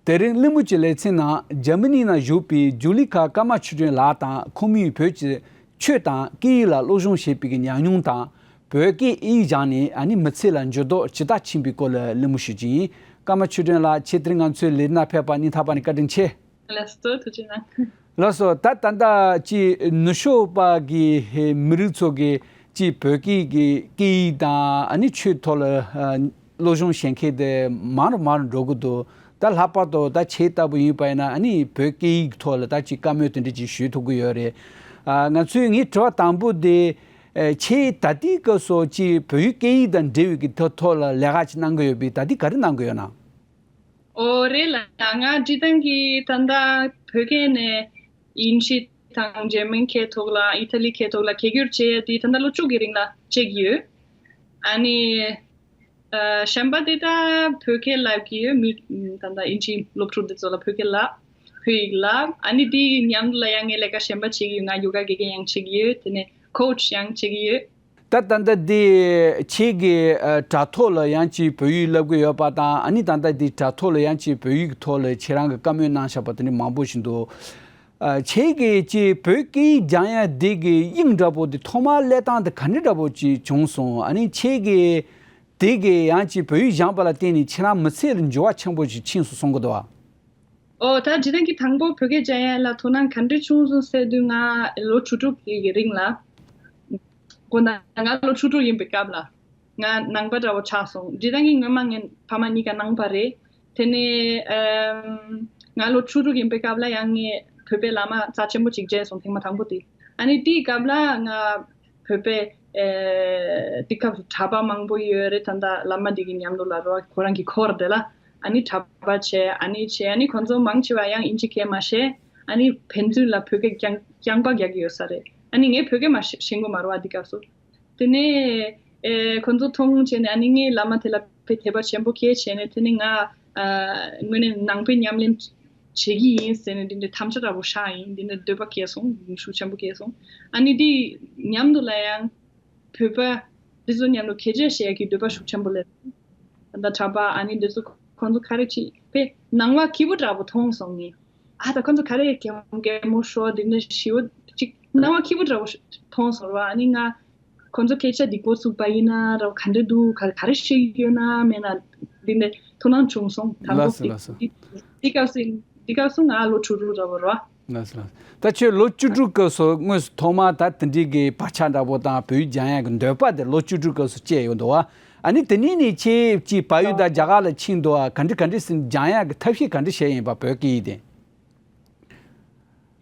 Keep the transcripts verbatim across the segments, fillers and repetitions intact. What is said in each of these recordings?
དེ་རིང་གླེང་མོལ་གྱི་ལེ་ཚན་ནང་འཇར་མ་ནི་ནང་བཞུགས་པའི་ཇུ་ལི་ཁ་ཀརྨ་ཆོས་སྒྲོན་ལགས་དང་ཁོང་མོས་བོད་ཀྱི་ཆོས་དང་སྐད་ཡིག་ལ་སློབ་སྦྱོང་བྱས་པའི་ཉམས་མྱོང་དང་། བོད་སྐད་ཡིག་སྦྱངས་ནས་ཨ་ནི་མི་ཚེ་ལ་འགྱུར་ལྡོག་ཇི་ལྟར་ཕྱིན་པའི་སྐོར་ལ་གླེང་མོལ་ཞུ་རྒྱུ་ཡིན། ཀརྨ་ཆོས་སྒྲོན་ལགས། ཁྱེད་དེ་རིང་ང་ཚོའི་ལས་རིམ་ནང་ཕེབས་པར་སྙིང་ཐག་པ་ནས་བཀའ་དྲིན་ཆེ། ལགས་སོ། ཐུགས་རྗེ་གནང་། ལགས་སོ། ད་ད་ལྟ་ཅིག་ནུབ་ཕྱོགས་པ་གི་མི་རིགས་ཚོ་གི་ཅིག་བོད་སྐད་ཀྱི་སྐད་ཡིག་དང་ཨ་ནི་ཆོས་ཐོག་ལ་ཨ་སློབ་སྦྱོང་བྱེད་མཁན་དེ་མང་རུ་མང་རུ་འགྲོ་གི་འདུག་ད་ལྷག་པར་དུ་ད་ཁྱེད་ལྟ་བུ་ཡིན་པ་ཡིན་ན་ཨ་ནི་བོད་སྐད་ཡིག་ཐོག་ལ་ད་ཅིག་བཀའ་མོལ་དེ་འདྲ་ཅིག་ཞུ་ཐུབ་ཀྱི་ཡོད་རེད། ཨ་ང་ཚོས་ངའི་དྲི་བ་དང་པོ་དེ། ཨ་ཁྱེད་ད་ལྟའི་སྐབས་སུ་ཅིག་བོད་ཡིག་སྐད་ཡིག་དང་འབྲེལ་བའི་གི་ཐོག་ཐོག་ལ་ལས་ཀ་ཅིག་གནང་གི་ཡོད་པས། ད་ལྟའི་ག་རེ་གནང་གི་ཡོད་ན། ཨོ་རེད་ལ། ང་སྤྱིར་བཏང་གི་ད་ལྟ་བོད་སྐད་ནས་དབྱིན་ཇི་དང་འཇར་མན་སྐད་ཐོག་ལ་ཨི་ཐ་ལི་སྐད་ཐོག་ལ་སྐད་སྒྱུར་བྱས་ཏེ་ད་ལྟ་ལོ་བཅུ་གི་རིང་ལ་བྱེད་ཀྱི་ཡོད། ཨ་ནི་ཨ་གཞན་པ་དེ་ད་བོད་སྐད་བསླབ་ཀྱི་ཡོད། མི་ད་ལྟ་དབྱིན་ཇི་སློབ་ཕྲུག་དེ་ཚོ་ལ་བོད་སྐད་བསླབ། བོད་ཡིག་བསླབ། ཨ་ནི་དེའི་མཉམ་དུ་ལ་ཡང་ངས་ལས་ཀ་གཞན་པ་བྱེད་ཀྱི་ཡོད། ང་ཡོ་ག་དགེ་རྒན་ཡང་བྱེད་ཀྱི་ཡོད། དེ་ནས་ཀོ་ཆི་ཡང་བྱེད་ཀྱི་ཡོད། ད་ད་ལྟ་འདི་ཁྱེད་ཀྱི་ཨ་དྲ་ཐོག་ལ་ཡང་ཅིག་བོད་ཡིག་བསླབ་ཀྱི་ཡོད་པ་དང་། ཨ་ནི་ད་ལྟ་འདི་དྲ་ཐོག་ལ་ཡང་ཅིག་བོད་ཡིག་ཐོག་ལ་ཁྱེད་རང་གི་བཀའ་མོལ་གནང་བཞག་པ་དེ་འདྲ་མང་པོ་ཞིག་འདུག་ཨ་ཁྱེད་ཀྱིས་ཅིག་བོད་སྐད་ཡིག་སྦྱང་ཡ་འདི་གི་དབྱིངས་འདྲ་པོ་འདི་ཐོག་མར་སླེབས་སྟངས་འདི་ག་འདྲ་འདྲ་པོ་ཅིག་བྱུང་སོང་། ཨ་ནི་ཁྱེད་ཀྱིས་འདི་གི་ཡང་ཅིག་བོད་ཡིག་སྦྱངས་པ་ལ་བརྟེན་ནས་ཁྱེད་རང་མི་ཚེ་ལ་འགྱུར་བ་ཆེན་པོ་ཞིག་ཕྱིན་སོང་གསུང་གི་འདུག་བ། ཨོ་ད་སྤྱིར་བཏང་གི་དང་པོ་བོད་སྐད་སྦྱང་ཡ་ལ་དོ་སྣང་ག་འདྲ་བྱུང་སོང་ཟེར་དུས། ང་ལོ་བཅུ་དྲུག་གི་རིང་ལ། དགོངས་དག་ང་ལོ་བཅུ་དྲུག་ཡིན་པའི་སྐབས་ལ། ང་ནང་པ་འདྲ་བོ་ཆགས་སོང་། སྤྱིར་བཏང་གི་སྔོན་མ་ངའི་ཕ་མ་གཉིས་ཀ་ནང་པ་རེད། དེ་ནས་ཨམ་ང་ལོ་བཅུ་དྲུག་ཡིན་པའི་སྐབས་ལ་ཡང་ངས་བོད་པའི་བླ་མ་རྩ་ཆེན་པོ་གཅིག་མཇལ་སོང་། ཐེངས་མ་དང་པོ་དེ། ཨ་ནི་དེའི་སྐབས་ལ་ང་བོད་པའི་ཨེ་དེ་སྐབས་སུ་གྲྭ་པ་མང་པོ་ཡོད་རེད། ད་ལྟ་བླ་མ་དེ་གི་མཉམ་དུ་ལ་རོ། ཁོ་རང་གི་འཁོར་དེ་ལ་ཨ་ནི་གྲྭ་པ་བྱས། ཨ་ནི་བྱས། ཨ་ནི་ཁོང་ཚོ་མང་ཆེ་བ་ཡང་དབྱིན་ཇི་སྐད་མ་ཤེས། ཨ་ནི་ཕན་ཚུན་ལ་བོད་སྐད་རྐྱང་རྐྱང་པ་རྒྱག་གི་ཡོད་ས་རེད། ཨ་ནི་ངས་བོད་སྐད་མ་ཤེས་ཤེས་གོ་མ་རོ་ཨ་དེ་སྐབས་སུ། དེ་ནས་ཨེ་ཁོང་ཚོ་མཐོང་བྱས་ནས། ཨ་ནི་ངའི་བླ་མ་དེ་ལ་དཔེ་དད་པ་ཆེན་པོ་སྐྱེས་བྱས་ནས། དེ་ནས་ང་ཨ་དངོས་གནས་ནང་པའི་ཉམས་ལེན་བྱེད་ཀྱི་ཡིན་ཟེར་ནས་འདི་འདྲའི་དམ་བཅའ་འདྲ་པོ་བཞག་ཡིན། འདི་འདྲའི་འདོད་པ་སྐྱེས་སོང་། ཤུགས་ཆེན་པོ་སྐྱེས་སོང་། ཨ་ནི་འདི་མཉམ་དུ་ལ་ཡང་བོད་པ་འདི་ཚོ་མཉམ་དུ་སྐད་ཆ་བཤད་ཀྱི་འདོད་པ་ཤུགས་ཆེན་པོ་སླེབས། ད་ལྟ་གྲྭ་པ་ཨ་ནི་འདི་ཚོ་ཁོང་ཚོ་ག་རེ་བྱེད་པས། སྣང་བ་སྐྱིད་པོ་འདྲ་པོ་མཐོང་སོང་ངས། ཨ་ད་ཁོང་ཚོ་ག་རེ་གད་མོ་གད་མོ་ཤོར་འདི་འདྲ་ཞེ་པོ་ཅིག་སྣང་བ་སྐྱིད་པོ་འདྲ་པོ་མཐོང་སོང་ར། ཨ་ནི་ང་ཁོང་ཚོ་སྐད་ཆ་འདི་འགོ་ཚུགས་པ་ཡིན་ན་ར་ག་འདྲ་འདུག་ག་ག་རེ་བཤད་ཀྱི་ཡོད་ན་མེད་ན་འདི་འདྲ་དོ་སྣང་བྱུང་སོང་། དང་པོ་ལགས་སོ། འདི་ལགས་སོ། འདི་འདི་སྐབས་སུ་འདི་སྐབས་སུ་ང་ལོ་དྲུག་དྲུག་འདྲ་པོ་ར། ལགས་སོ་ལགས་སོ། ད་ཁྱོད་ལོ་བཅུ་དྲུག་སྐབས་སུ་དངོས་སུ་ཐོག་མར་ད་དེ་འདྲའི་གི་བག་ཆགས་འདྲ་པོ་དང་བོད་ཡིག་སྦྱང་ཡག་གི་འདོད་པ་དེ་ལོ་བཅུ་དྲུག་སྐབས་སུ་སྐྱེས་ཡོད་འདུག་བ། ཨ་ནི་དེ་ནས་ནི་ཁྱེད་ཀྱིས་བལ་ཡུལ་དང་རྒྱ་གར་ལ་ཕྱིན་འདུག་བ། ག་འདྲ་ག་འདྲ་ཟིན་སྦྱང་ཡག་གི་ཐབས་ཤེས་ག་འདྲ་བྱས་ཡིན་པ་བོད་སྐད་ཡིག་དེ།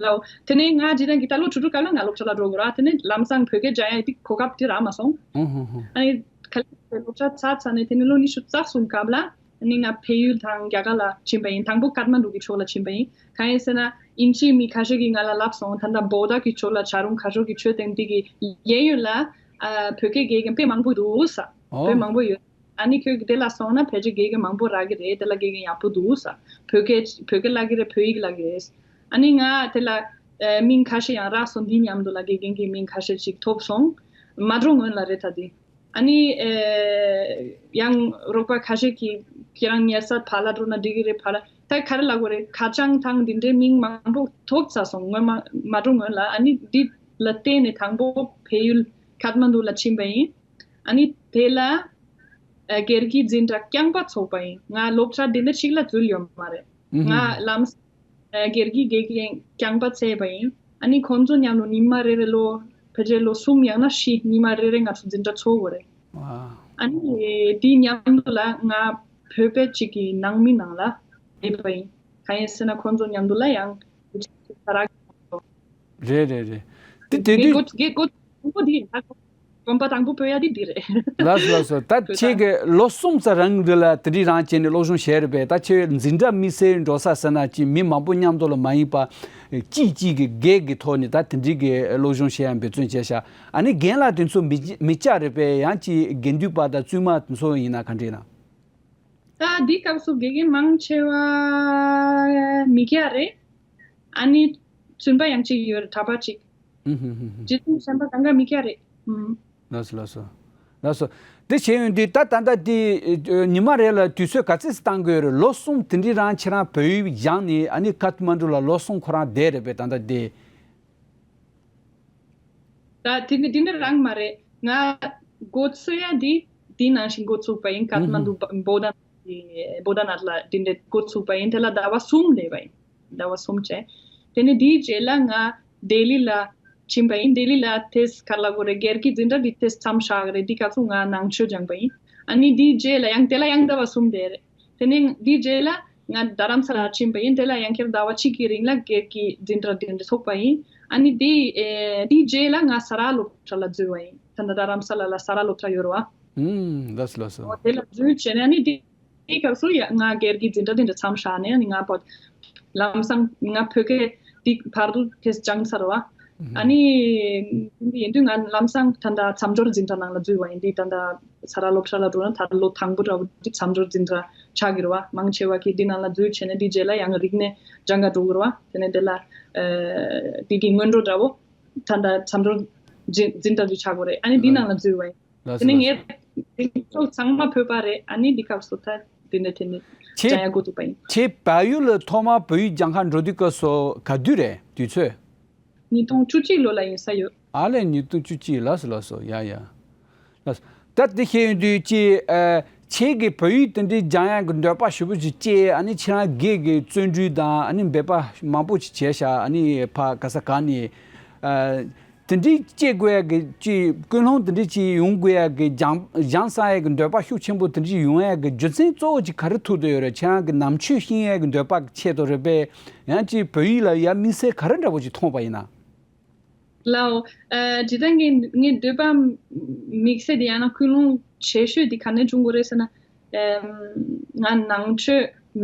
ལའོ། དེ་ནས་ང་སྤྱིར་བཏང་གི་ད་ལོ་དྲུག་དྲུག་སྐབས་ལ་ང་སློབ་གྲྭ་ལ་འགྲོ་དགོས་ར། དེ་ནས་ལམ་སང་བོད་སྐད་སྦྱང་ཡག་དེ་གོ་སྐབས་དེ་རག་མ་སོང་། ཨུ་ཧུ་ཧུ། ཨ་ནི་ག་ལེར་སློབ་གྲྭ་ཚར་ཚར་ནས་དེ་ནས་ལོ་ཉི་ཤུ་རྩ་གསུམ་སྐབས་ལ་ཨ་ནི་ང་བལ་ཡུལ་དང་རྒྱ་གར་ལ་ཕྱིན་པ་ཡིན། དང་པོ་ཀཏ་མན་ཌུ་གི་ཕྱོགས་ལ་ཕྱིན་པ་ཡིན། གང་ཡིན་ཟེར་ན་དབྱིན་ཇིའི་མི་ཁ་ཤས་ཀྱིས་ང་ལ་ལབ་སོང་། ད་ལྟ་བོ་ཌ་གི་ཕྱོགས་ལ་བྱ་རུང་ཁ་ཤོར་གྱི་ཆོས་དེང་དེ་གི་གཡས་གཡོན་ལ་ཨ་བོད་སྐད་དགེ་རྒན་དཔེ་མང་པོ་འདུག་ས། ཨོ། དཔེ་མང་པོ་ཡོད། ཨ་ནི་ཁྱོད་ཀྱིས་དེ་ལ་སོང་ན་ཕལ་ཆེར་དགེ་རྒན་མང་པོ་རག་གི་རེད། དེ་ལ་དགེ་རྒན་ཡག་པོ་འདུག་ས། བོད་སྐད་བོད་སྐད་བསླབ་ཀྱི་རེད། བོད་ཡིག་བསླབ་ཀྱི་རེད། ཨ་ནི་ང་དེ་ལ་ཨེ་མིང་ཁ་ཤས་ཡང་རག་སོང་། འདི་མཉམ་དུ་ལ་དགེ་རྒན་གྱི་མིང་ཁ་ཤས་ཅིག་ཐོབ་སོང་། མ་འགྲོ་སྔོན་ལ་རེད་ད་དེ། ཨ་ནི་ཨེ་ཡང་རོགས་པ་ཁ་ཤས་ཀྱིས་ཁྱེད་རང་ཉལ་ས་ཕར་ལ་འགྲོ་ན་འགྲིག་གི་རེད། ཕར་ལ་ད་ག་རེ་ལབ་དགོས་རེད། ཁ་བྱང་དང་འདི་འདྲའི་མིང་མང་པོ་ཐོབ་ཚར་སོང་། སྔོན་མ་མ་འགྲོ་སྔོན་ལ། ཨ་ནི་འདི་ལ་བརྟེན་ནས་དང་པོ་བལ་ཡུལ་ཀཏ་མན་ཌུ་ལ་ཕྱིན་པ་ཡིན། ཨ་ནི་དེ་ལ་ཨ་སྒེར་གྱི་འཛིན་གྲྭ་རྐྱང་པ་ཚོགས་པ་ཡིན། ང་སློབ་གྲྭ་འདི་འདྲ་ཞིག་ལ་འཛུལ་ཡོད་མ་རེད། ཨུ་ཧུ། ང་ལམ་ཨ་སྒེར་གྱི་དགེ་རྒན་རྐྱང་པ་བཙལ་བ་ཡིན། ཨ་ནི་ཁོང་ཚོ་མཉམ་དུ་ཉི་མ་རེ་རེ་ལོ་ཕལ་ཆེར་ལོ་གསུམ་ཡང་ན་བཞི་ཉི་མ་རེ་རེ་ང་ཚོ་འཛིན་གྲྭ་ཚོགས་དགོས་རེད། ཨ། ཨ་ནི་དེའི་མཉམ་དུ་ལ་ང་བོད་པ་ཅིག་གི་ནང་མི་ནང་ལ་སླེབས་པ་ཡིན། གང་ཡིན་ཟེར་ན་ཁོང་ཚོ་མཉམ་དུ་ལ་ཡང་རེད་རེད་རེད། དེ་དེ་དུས་དགེ་རྒན་དགེ་རྒན་དང་པོ་འདི་ཡིན། ད་གོམ་པ་དང་པོ་སྤོ་ཡ་འདི་འདི་རེད། ལགས་སོ་ལགས་སོ། ད་ཁྱེད་ཀྱིས་ལོ་གསུམ་ཙམ་རིང་འདི་ལ་དེ་འདྲའི་རང་བྱས་ནས་སློབ་སྦྱོང་བྱས་རེད་པས། ད་ཁྱེད་འཛིན་གྲྭ་དམིགས་བསལ་འགྲོ་ས་ཟེར་ན་ཅིག་མི་མང་པོ་མཉམ་དུ་ལ་མ་ཡིན་པ་གཅིག་གཅིག་གི་སྒེར་གྱི་ཐོག་ནས་ད་དེ་འདྲའི་གི་སློབ་སྦྱོང་བྱེད་ཡ་འབད་བརྩོན་བྱས་ཤག་ཨ་ནི་རྒན་ལགས་དེ་ཚོ་མི་མི་སྐྱ་རེད་པས། ཡང་ཅིག་དགེ་འདུན་པ་དང་བཙུན་མ་དེ་ཚོ་ཡིན་ན་ག་འདྲ་ཡིན་ན། ད་འདི་སྐབས་སུ་དགེ་རྒན་མང་ཆེ་བ་མི་སྐྱ་རེད། ཨ་ནི་བཙུན་པ་ཡང་གཅིག་ཡོད་རེད། གྲྭ་པ་གཅིག་ཨུ་ཧུ་ཧུ་ཧུ། རྗེ་བཙུན་གཞན་པ་གང་ག་མི་སྐྱ་རེད། ཨུམ། ལགས་སོ་ལགས་སོ། ལགས་སོ། དེ་བྱས་ཡོང་དུས་ད་ད་ལྟ་དེ་ཉི་མ་རེ་ལ་དུས་ཚོད་ག་ཚོད་བཏང་དགོས་རེད། ལོ་གསུམ་དེ་འདྲའི་རིང་ཁྱེད་རང་བལ་ཡུལ་བཞེངས་ནས་ཨ་ནི་ཀཐ་མན་ཌུ་ལ་ལོ་གསུམ་ཁོ་རང་བསྡད་རེད་པས་ད་ལྟ་དེ། ད་དེ་འདྲ་དེ་འདྲ་རང་མ་རེད། ང་འགོ་ཚུགས་ཡ་དེ་དེ་ནང་བཞིན་འགོ་ཚུགས་པ་ཡིན། ཀཐ་མན་ཌུ་བོ་ད་ནཱཐ་བོ་ད་ནཱཐ་ལ་དེ་འདྲ་འགོ་ཚུགས་པ་ཡིན། དེ་ལ་ཟླ་བ་གསུམ་སླེབས་པ་ཡིན། ཟླ་བ་གསུམ་བྱས། དེ་ནས་དེའི་རྗེས་ལ་ང་ལྡི་ལི་ལ་ཕྱིན་པ་ཡིན། ལྡི་ལི་ལ་དེས་ག་རེ་ལབ་དགོས་རེད། སྒེར་གྱི་འཛིན་གྲྭ་འདི་དེས་མཚམས་བཞག་གི་རེད། འདི་སྐབས་སུ་ང་ནང་ཆོས་སྦྱངས་པ་ཡིན། ཨ་ནི་འདིའི་རྗེས་ལ་ཡང་དེ་ལ་ཡང་ཟླ་བ་གསུམ་བསྡད་རེད། དེ་ནས་འདིའི་རྗེས་ལ་ང་རྡ་རམ་ས་ལར་ཕྱིན་པ་ཡིན། དེ་ལ་ཡང་བསྐྱར་ཟླ་བ་གཅིག་གི་རིང་ལ་སྒེར་གྱི་འཛིན་གྲྭ་འདི་འདྲ་ཚུགས་པ་ཡིན། ཨ་ནི་འདི་ཨེ་འདིའི་རྗེས་ལ་ང་ས་རཱ་སློབ་གྲྭ་ལ་འཛུལ་བ་ཡིན། ད་ལྟ་རྡ་རམ་ས་ལ་ལ་ས་རཱ་སློབ་གྲྭ་ཡོད་རེད་བ། ཨུམ། ལགས་སོ་ལགས་སོ། འོ་དེ་ལ་འཛུལ་བྱས་ནས་ཨ་ནི་འདི་དེའི་སྐབས་སུ་ཡ་ང་སྒེར་གྱི་འཛིན་གྲྭ་དེ་འདྲ་མཚམས་བཞག་ནས་ཨ་ནི་ང་བོད་ལམ་སང་ང་བོད་སྐད་འདི་བར་དུ་དེ་སྦྱངས་ཚར་བ། ཨ་ནི་ཡིན་དུས་ང་ལམ་སང་ད་ལྟ་མཚམས་སྦྱོར་འཛིན་གྲྭ་ནང་ལ་འཛུལ་བ་ཡིན། འདི་ད་ལྟ་ས་རཱ་སློབ་གྲྭ་ལ་འགྲོ་ན་ད་ལོ་དང་པོ་འདྲ་བོ་འདི་མཚམས་སྦྱོར་འཛིན་གྲྭ་ཆགས་ཀྱི་རེད་བ། མང་ཆེ་བ་གིས་འདི་ནང་ལ་འཛུལ་བྱས་ནས་འདི་རྗེས་ལ་ཡང་རིག་གནས་སྦྱང་ག་འགྲོ་གི་རེད་བ། དེ་ནས་དེ་ལ་ཨ་འདི་གི་སྔོན་འགྲོ་འདྲ་བོ་ད་ལྟ་མཚམས་སྦྱོར་འཛིན་འཛིན་གྲྭ་འདི་ཆགས་དགོས་རེད། ཨ་ནི་འདི་ནང་ལ་འཛུལ་བ་ཡིན། ལགས་དེ་ནས་སོ་ལགས་ངས་སོ། དེ་ཚོ་ཚང་མ་བོད་པ་རེད། ཨ་ནི་འདི་སྐབས་སུ་ད་དེ་ནས་དེ་ནས་ཁྱེད་སྦྱང་ཡ་འགོ་ཚུགས་པ་ཡིན། ཁྱེད་བལ་ཡུལ་ལ་ཐོག་མར་བོད་ཡིག་སྦྱང་ག་འགྲོ་དུས་སྐབས་སུ་ག་དུས་རེད་དུས་ཚོད། ཉིས་སྟོང་བཅུ་གཅིག་ལོ་ལ་ཡིན་ས་ཡོད། ཨ་ལས་ཉིས་སྟོང་བཅུ་གཅིག་ལགས་སོ་ལགས་སོ། ཡ་ཡ། ལགས་སོ། ད་དེ་བཤད་ཡོང་དུས་ཅི་ཨ་ཁྱེད་ཀྱིས་བོད་ཡིག་དེ་འདྲའི་སྦྱང་ཡ་གི་འདོད་པ་ཞེ་པོ་ཅིག་སྐྱེས། ཨ་ནི་ཁྱེད་རང་སྒེར་གྱི་བརྩོན་འགྲུས་དང་ཨ་ནི་འབད་པ་མང་པོ་ཅིག་བྱས་ཤག་ཨ་ནི་ཕ་ག་ས་ག་ནས་ཨ། དེ་འདྲའི་སྐྱེ་དགོས་ཡ་གི་ཅིག་ཀུན་སློང་དེ་འདྲའི་ཅིག་ཡོང་དགོས་ཡ་གི་སྦྱང་སྦྱང་ས་ཡ་གི་འདོད་པ་ཤུགས་ཆེན་པོ་དེ་འདྲའི་ཡོང་ཡ་གི་རྒྱུ་མཚན་གཙོ་བོ་ཅིག་ག་རེ་ཐུག་བསྡད་ཡོད་རེད། ཁྱེད་རང་གི་ནང་ཆོས་ཤེས་ཡ་གི་འདོད་པ་གི་ཆེད་དུ་རེད་པས། ཡང་ཅིག་བོད་ཡིག་ལ་ཡ་དམིགས་བསལ་ག་རེ་འདྲ་པོ་ཅིག་མཐོང་པ་ཡིན་ན། ལའོ། ཨ་ཇི་ལྟར་ངའི་ངའི་འདོད་པ་དམིགས་བསལ་དེ་ཡང་ན་ཀུན་སློང་ཆེ་ཤོས་དེ་ག་ནས་བྱུང་དགོས་རེད་ཟེར་ན། ཨམ་ང་ནང་ཆོས་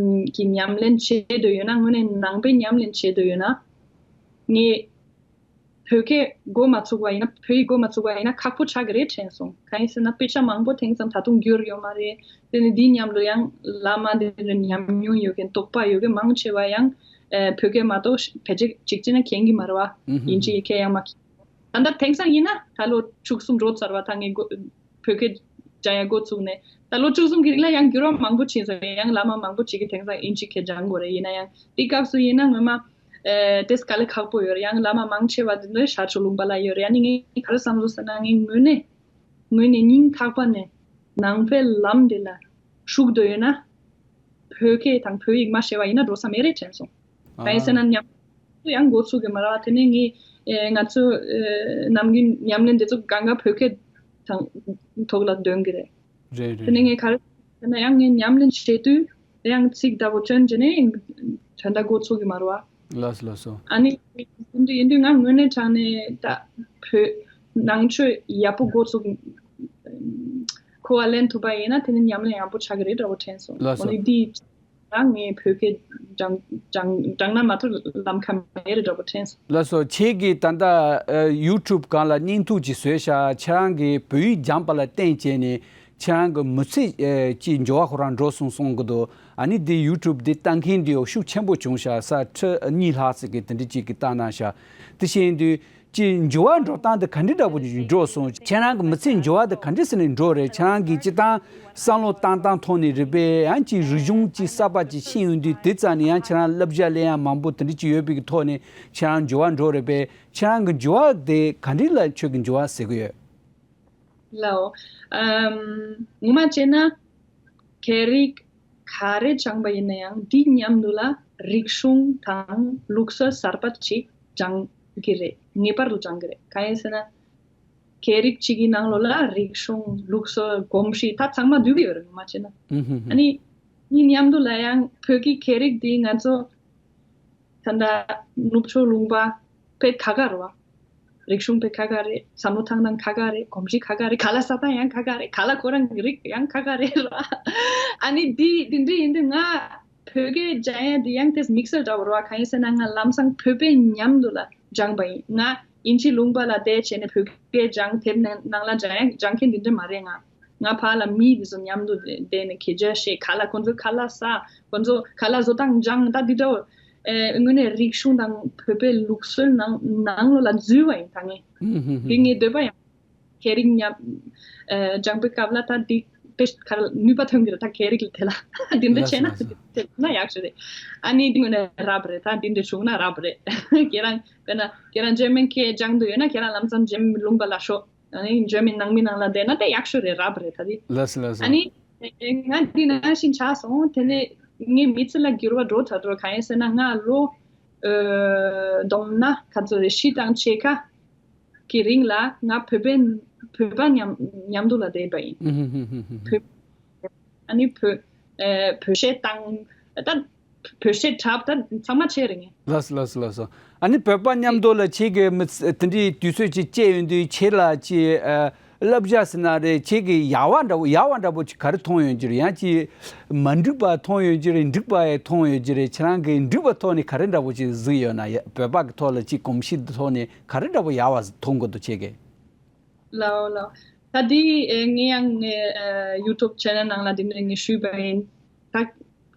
ཀྱི་ཉམས་ལེན་བྱེད་འདོད་ཡོད་ན། དངོས་གནས་ནང་པའི་ཉམས་ལེན་བྱེད་འདོད་ཡོད་ན། ངས་བོད་སྐད་འགོ་མ་ཚུགས་པ་ཡིན་ན། བོད་ཡིག་འགོ་མ་ཚུགས་པ་ཡིན་ན་ཁག་པོ་ཆགས་ཀྱི་རེད་དྲན་སོང་། གང་ཡིན་ཟེར་ན་དཔེ་ཆ་མང་པོ་དེང་སང་ད་དུང་འགྱུར་ཡོད་མ་རེད། དེ་ནས་འདིའི་མཉམ་དུ་ཡང་བླ་མ་འདི་འདྲ་ཉམས་མྱོང་ཡོད་མཁན་དོགས་པ་ཡོད་མཁན་མང་ཆེ་བ་ཡང་ཨེ་བོད་སྐད་མ་གཏོགས་ཕལ་ཆེར་གཅིག་བྱས་ན་མཁྱེན་གྱི་མ་རེད་བ། ཨུ་ཧུ། དབྱིན་ཇི་ཡི་སྐད་ཡང་མ་མཁྱེན། ད་ལྟ་དེང་སང་ཡིན་ན་ད་ལོ་བཅུ་གསུམ་འགྲོ་ཚར་བ། ད་ངས་གོ་བོད་སྐད་སྦྱང་ཡ་འགོ་ཚུགས་ནས་ད་ལོ་བཅུ་གསུམ་གྱི་རིང་ལ་ཡང་འགྱུར་བ་མང་པོ་ཕྱིན་སོང་། ཡང་བླ་མ་མང་པོ་ཅིག་གིས་དེང་སང་དབྱིན་ཇི་སྐད་སྦྱང་དགོས་རེད། ཡིན་ན་ཡང་དེ་སྐབས་སུ་ཡིན་ན་ངོ་མ་ཨེ་དེ་དཀའ་ལས་ཁག་པོ་ཡོད་རེད། ཡང་བླ་མ་མང་ཆེ་བ་དེ་ནི་ཤར་ཕྱོགས་ལུང་པ་ལ་ཡོད་རེད། ཡང་ནི་ངས་ག་རེ་བསམ་སོང་ཟེར་ན། ངས་དངོས་གནས་དངོས་གནས་སྙིང་ཐག་པ་ནས་ནང་པའི་ལམ་དེ་ལ་ཞུགས་འདོད་ཡོད་ན། བོད་སྐད་དང་བོད་ཡིག་མ་ཤེས་པ་ཡིན་ན་འགྲོ་ས་མེད་རེད་དྲན་སོང་། ཨ། གང་ཡིན་ཟེར་ན་ཉམས་ཡང་འགོ་ཚུགས་ཀྱི་མ་རེད་བ། དེ་ནས་ངས་ཨེ་ང་ཚོ་ཨེ་ནམ་རྒྱུན་ཉམས་ལེན་དེ་ཚོ་གང་ག་བོད་སྐད་དང་ཐོག་ལ་འདོན་གྱི་རེད། རེད་རེད། དེ་ནས་ངས་ག་རེ་ཟེར་ན་ཡང་ངས་ཉམས་ལེན་བྱེད་དུས་ཡང་ཚིག་འདྲ་པོ་བསྐྱོན་བྱས་ནས་དོན་དག་འགོ་ཚུགས་ཀྱི་མ་རེད་བ། ལགས་སོ་ལགས་སོ། ཨ་ནི་དེ་འདྲ་ཡིན་དུས་ང་དངོས་གནས་དྲང་གནས་ད་བོད་ནང་ཆོས་ཡག་པོ་འགོ་ཚུགས་གོ་བ་ལེན་ཐུབ་པ་ཡིན་ན་དེ་ནི་ཉམས་ལེན་ཡག་པོ་ཆགས་ཀྱི་རེད་འདྲ་པོ་དྲན་སོང་། ལགས་སོ། འོ་ནི་འདི་ད་ངས་བོད་སྐད་སྦྱང་སྦྱང་སྦྱང་ན་མ་གཏོགས་ལམ་ཁ་མེད་རེད་འདྲ་པོ་དྲན་སོང་། ལགས་སོ། ཁྱེད་ཀྱིས་ད་ལྟ་ཨ་ཡུ་ཊུབ་སྒང་ལ་བརྙན་ཐུང་ཅིག་བཟོས་ཤག་ཁྱེད་རང་གིས་བོད་ཡིག་སྦྱངས་པ་ལ་བརྟེན་བྱས་ནས་ཁྱེད་རང་གི་མི་ཚེ་ཨ་ཅིག་འགྱུར་བ་ཁོ་རང་འགྲོ་སོང་གསུང་གི་འདུག་ཨ་ནི་དེ་ཡུ་ཊུབ་དེ་ལྟ་མཁན་དེ་ཤུགས་ཆེན་པོ་བྱུང་ཤག་ས་ཁྲི་གཉིས་ལྷག་ཙམ་གྱིས་དེ་འདྲ་ཅིག་གིས་བལྟས་གནང་ཤག་དེ་བྱས་དུས། ཅིག་འགྱུར་བ་འགྲོ་སྟངས་དེ་ག་འདྲ་འདྲ་པོ་ཅིག་འགྲོ་སོང་། ཁྱེད་རང་གི་མི་ཚེ་འགྱུར་བ་དེ་ག་འདྲ་ཟེར་ནས་འགྲོ་རེད། ཁྱེད་རང་གིས་སྤྱིར་བཏང་བསམ་བློ་བཏང་སྟངས་ཐོག་ནས་རེད་པས། ཡང་ཅིག་རིག་གཞུང་ཅིག་གསར་པ་ཅིག་ཤེས་ཡོང་དུས་དེ་ཙམ་ནས་ཡང་ཁྱེད་རང་བསླབ་བྱ་ལེན་ཡ་མང་པོ་དེ་འདྲ་ཅིག་ཡོད་པའི་གི་ཐོག་ནས་ཁྱེད་རང་འགྱུར་བ་འགྲོ་རེད་པས། ཁྱེད་རང་གི་འགྱུར་བ་དེ་ག་འདྲ་ལ་ཁྱོད་ཀྱི་འགྱུར་བ་ཟེར་གི་ཡོད། ལའོ། ཨམ། ངོ་མ་བྱས་ན། སྐད་རིགས་ག་རེ་སྦྱངས་པ་ཡིན་ན་ཡང་དེའི་མཉམ་དུ་ལ་རིག་གཞུང་དང་ལུགས་སྲོལ་གསར་པ་ཅིག་སྦྱང་གི་རེད། ངེས་པར་དུ་སྦྱང་གི་རེད། གང་ཡིན་ཟེར་ན། སྐད་རིགས་གཅིག་གི་ནང་ལོགས་ལ་རིག་གཞུང་ལུགས་སྲོལ་གོམས་གཤིས་ད་ཚང་མ་འདུས་ཀྱི་ཡོད་རེད། ངོ་མ་བྱས་ན། ཨུ་ཧུ་ཧུ། ཨ་ནི་དེའི་མཉམ་དུ་ལ་ཡང་བོད་ཀྱི་སྐད་རིགས་འདི་ང་ཚོ་ད་ལྟ་ནུབ་ཕྱོགས་ལུང་པ་དཔེ་ཁ་ཁ་རེད་བ། རིག་གཞུང་དཔེ་ཁ་ཁ་རེད། བསམ་བློ་བཏང་སྟངས་ཁ་ཁ་རེད། གོམས་གཤིས་ཁ་ཁ་རེད། ཁ་ལག་ཟ་སྟངས་ཡང་ཁ་ཁ་རེད། ཁ་ལག་ཁོ་རང་གི་རིགས་ཡང་ཁ་ཁ་རེད་ར། ཨ་ནི་འདི་འདི་འདྲ་ཡིན་དུས་ང་བོད་སྐད་སྦྱང་ཡ་འདི་ཡང་དེ་དམིགས་བསལ་འདྲ་བོ་རེད་བ། གང་ཡིན་ཟེར་ན་ང་ལམ་སང་བོད་པའི་མཉམ་དུ་ལ་སྦྱངས་པ་ཡིན། ང་དབྱིན་ཇི་ལུང་པ་ལ་བསྡད་བྱས་ནས་བོད་སྐད་སྦྱངས། དེབ་ནང་ནང་ལ་སྦྱང་ཡ་སྦྱང་མཁན་འདི་འདྲ་མ་རེད་ང་། ང་ཕར་ལ་མི་དེ་ཚོ་མཉམ་དུ་བསྡད་ནས་སྐད་ཆ་བཤད། ཁ་ལག་ཁོ་ཚོ་ཁ་ལག་ཟ། ཁོ་ཚོ་ཁ་ལག་བཟོ་སྟངས་སྦྱངས། ད་འདི་འདྲ་བོ་ཨེ་དངོས་གནས་རིག་གཞུང་དང་བོད་པའི་ལུགས་སྲོལ་ནང་ནང་ལོགས་ལ་འཛུལ་བ་ཡིན་ད་ངས། ཧུམ་ཧུམ་ཧུམ། དེ་ངའི་འདོད་པ་ཡང་། ཁྱེད་རིག་མཉམ་ཨ་སྦྱང་པའི་སྐབས་ལ་ད་འདི་དཔེ་ག་རེ་ནུས་པ་ཐོན་གྱི་རེད། ད་ཁྱེད་རིག་ལ་དེ་ལ་འདི་འདྲ་བྱས་ན་ལགས་སོ། དེ་ན་ཡག་ཤོས་རེད། ཨ་ནི་འདི་ངོས་ནས་རབ་རེད། ད་འདི་འདྲ་བྱུང་ན་རབ་རེད། ཁྱེད་རང་དཔེར་ན་ཁྱེད་རང་འཇར་མན་སྐད་སྦྱང་འདོད་ཡོད་ན་ཁྱེད་རང་ལམ་སང་འཇར་མན་ལུང་པ་ལ་ཤོག་ཨ་ནི་འཇར་མན་ནང་མི་ནང་ལ་བསྡད་ན་དེ་ཡག་ཤོས་རེད། རབ་རེད་ད་དེ། ལགས་སོ་ལགས་སོ། ཨ་ནི་ང་འདི་ནང་བཞིན་ཆགས་སོང་། དེ་ནས་ངའི་མི་ཚེ་ལ་འགྱུར་བ་འགྲོ་ད་འགྲོ། གང་ཡིན་ཟེར་ན་ང་ལོ་ཨ་བསྡོམས་ན་ག་ཚོད་རེད། བཞི་དང་ཕྱེད་ཀ་གི་རིང་ལ་ང་བོད་པའི་བོད་པ་མཉམ་མཉམ་དུ་ལ་བསྡད་པ་ཡིན། ཨུ་ཧུ་ཧུ་ཧུ་ཧུ། བོད་ཨ་ནི་བོད་ཨ་བོད་གཞས་བཏང་། ད་བོད་གཞས་འཁྲབ། ད་ཚང་མ་བྱས་རེད་ངས། ལགས་སོ་ལགས་སོ་ལགས་སོ། ཨ་ནི་བོད་པ་མཉམ་དུ་ལ་ཁྱེད་ཀྱི་མི་ཚེ་དེ་འདྲའི་དུས་ཚོད་ཅིག་སྐྱེལ་ཡོང་དུས་ཁྱེད་ལ་ཅིག་ཨ་བསླབ་བྱ་ཟེར་ན་རེད། ཁྱེད་ཀྱི་ཡག་པ་འདྲ་བོ་ཡག་པ་འདྲ་བོ་ཅིག་ག་རེ་མཐོང་ཡོང་གི་རེད། ཡང་ཅིག་མ་འགྲིག་པ་མཐོང་ཡོང་གི་རེད། འགྲིག་པ་ཡང་མཐོང་ཡོང་གི་རེད། ཁྱེད་རང་གིས་འགྲིག་པ་ཐོག་ནས་ག་རེ་འདྲ་བོ་ཅིག་གཟིགས་ཡོད་ན། ཡ་བོད་པ་གི་ཐོག་ལ་ཅིག་གོམས་གཤིས་འདི་ཐོག་ནས་ག་རེ་འདྲ་བོ་ཡག་པ་མཐོང་གི་འདུག་ཁྱེད་ཀྱིས། ལའོ་ལའོ། ད་འདི་ཨེ་ངས་ཡང་ངའི་ཨེ་ཡུ་ཊུབ་ཆེ་ནལ་ནང་ལ་འདི་ནས་ངས་ཞུས་པ་ཡིན། ད་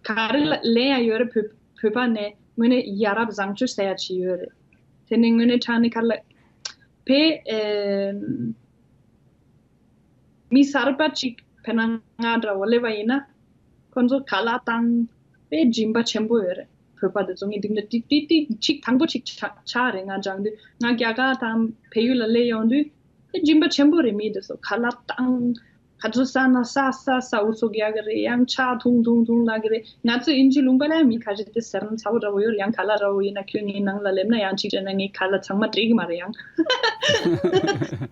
ག་རེ་ལ་ལན་ཡང་ཡོད་རེད། བོད་བོད་པ་ནས་དངོས་གནས་ཡ་རབས་བཟང་སྤྱོད་ཟེར་ཡ་ཅིག་ཡོད་རེད། དེ་ནས་དངོས་གནས་དྲང་གནས་ག་རེ་ལ་བོད་ཨེ་མི་གསར་པ་ཅིག་དཔེར་ན་ང་འདྲ་བོ་སླེབས་པ་ཡིན་ན། ཁོ་ཚོ་ག་ལ་བཏང་། དཔེ་སྦྱིན་པ་ཆེན་པོ་ཡོད་རེད། བོད་པ་དེ་ཚོ་ངས་འདི་འདྲ་ཏིག་ཏིག་ཏིག་ཅིག་དང་པོ་ཅིག་ཆགས་ཆགས་རེད། ང་སྦྱང་དུས་ང་རྒྱ་གར་དང་བལ་ཡུལ་ལ་སླེབས་ཡོང་དུས་དཔེ་སྦྱིན་པ་ཆེན་པོ་རེད། མི་དེ་ཚོ་ག་ལ་བཏང་། ག་ཚོད་ཟ་ན་ཟ་ཟ་ཟ་འུ་ཚུགས་རྒྱག་གི་རེད། ཡང་ཕྱག་ཐུང་ཐུང་ཐུང་ལབ་གི་རེད། ང་ཚོ་དབྱིན་ཇི་ལུང་པ་ལ་ཡང་མི་ཁ་ཤས་དེ་ཟེར་ན་ཚ་བོ་འདྲ་བོ་ཡོད་རེད། ཡང་ག་ལ་འདྲ་བོ་ཡིན་ན་ཁྱོད་ངའི་ནང་ལ་སླེབས་ན་ཡང་ཅིག་བྱས་ན་ངའི་ཁ་ལ་ཚང་མ་སྤྲད་གི་མ་རེད་ཡང་།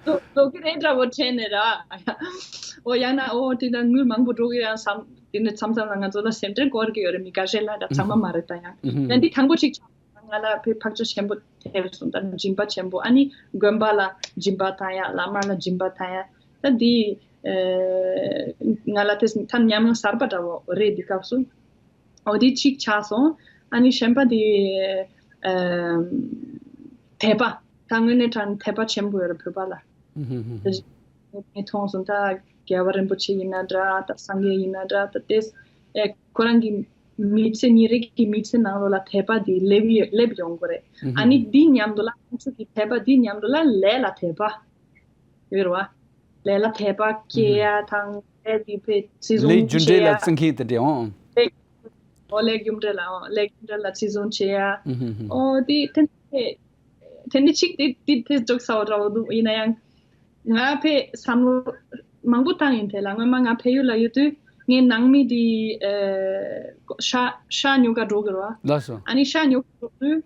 འགྲོ་གི་རེད་འདྲ་བོ་དྲན་ནས་ར། འོ་ཡང་ན་འོ་དེ་ན་དངུལ་མང་པོ་འགྲོ་གི་ཡང་བསམ། དེ་ནས་མཚམས་མཚམས་ལ་ང་ཚོ་ལ་སེམས་ཁྲལ་སྐོར་གི་ཡོད་རེད། མི་འགའ་ཤས་ལ་ད་ཚང་མ་མ་རེད། ད་ཡང་ཡང་འདི་དང་པོ་ཅིག་ང་ལ་བོད་ཕག་ཆ་ཆེན་པོ་ཐེབས་སོང་། ད་སྦྱིན་པ་ཆེན་པོ། ཨ་ནི་དགོན་པ་ལ་སྦྱིན་པ་བཏང་ཡ། བླ་མ་ལ་སྦྱིན་པ་བཏང་ཡ། ད་འདི་ཨེ་ང་ལ་དེ་ད་ཉམས་མྱོང་གསར་པ་འདྲ་བོ་རེད་འདི་སྐབས་སུ། འོ་དེ་གཅིག་ཆགས་སོང་། ཨ་ནི་གཞན་པ་དེ་ཨ་དད་པ། ད་དངོས་གནས་དྲང་དད་པ་ཆེན་པོ་ཡོད་རེད་བོད་པ་ལ། ངས་མཐོང་སོང་། ད་རྒྱལ་བ་རིན་པོ་ཆེ་ཡིན་ན་འདྲ། ད་སངས་རྒྱས་ཡིན་ན་འདྲ། ད་དེ་ཨེ་ཁོ་རང་གི་མི་ཚེ་ཉིན་རེ་གི་མི་ཚེ་ནང་ལོགས་ལ་དད་པ་དེ་སླེབས་ཡོད་སླེབས་ཡོང་གི་རེད། ཨ་ནི་འདི་མཉམ་དུ་ལ་ང་ཚོ་གི་དད་པ་འདི་མཉམ་དུ་ལ་ལས་ལ་དད་པ་ཡོད་རེད་བ། ལས་ལ་དད་པ་སྐྱེ་ཡ་དང་ལས་དེ་བེད་བརྩི་ལས་སྲུང་རྒྱུ་འབྲས་ལ་བྱེད་ཡ། བརྩི་མཁན་དེ་འདྲ་འོང་། ལས་འོ་ལས་རྒྱུ་འབྲས་ལ་འོ་ལས་རྒྱུ་འབྲས་ལ་བརྩི་སྲུང་བྱེད་ཡ། ཨུ་ཧུ་ཧུ། འོ་དེ་དེ་དེ་ནི་གཅིག་དེ་དེ་དེ་འཇོག་ས་འོ་འདྲ་བོ་འདུག་ཡིན་ན་ཡང་ང་ཕེ་བསམ་བློ་མང་པོ་བཏང་ཡིན། དེ་ལ་སྔོན་མ་ང་བལ་ཡུལ་ལ་ཡོད་དུས་ངའི་ནང་མི་དེ་ཨེ་ཤ་ཤ་ཉོ་ག་འགྲོ་གི་རེད་བ། ལགས་སོ། ཨ་ནི་ཤ་ཉོ་ག་འགྲོ་དུས་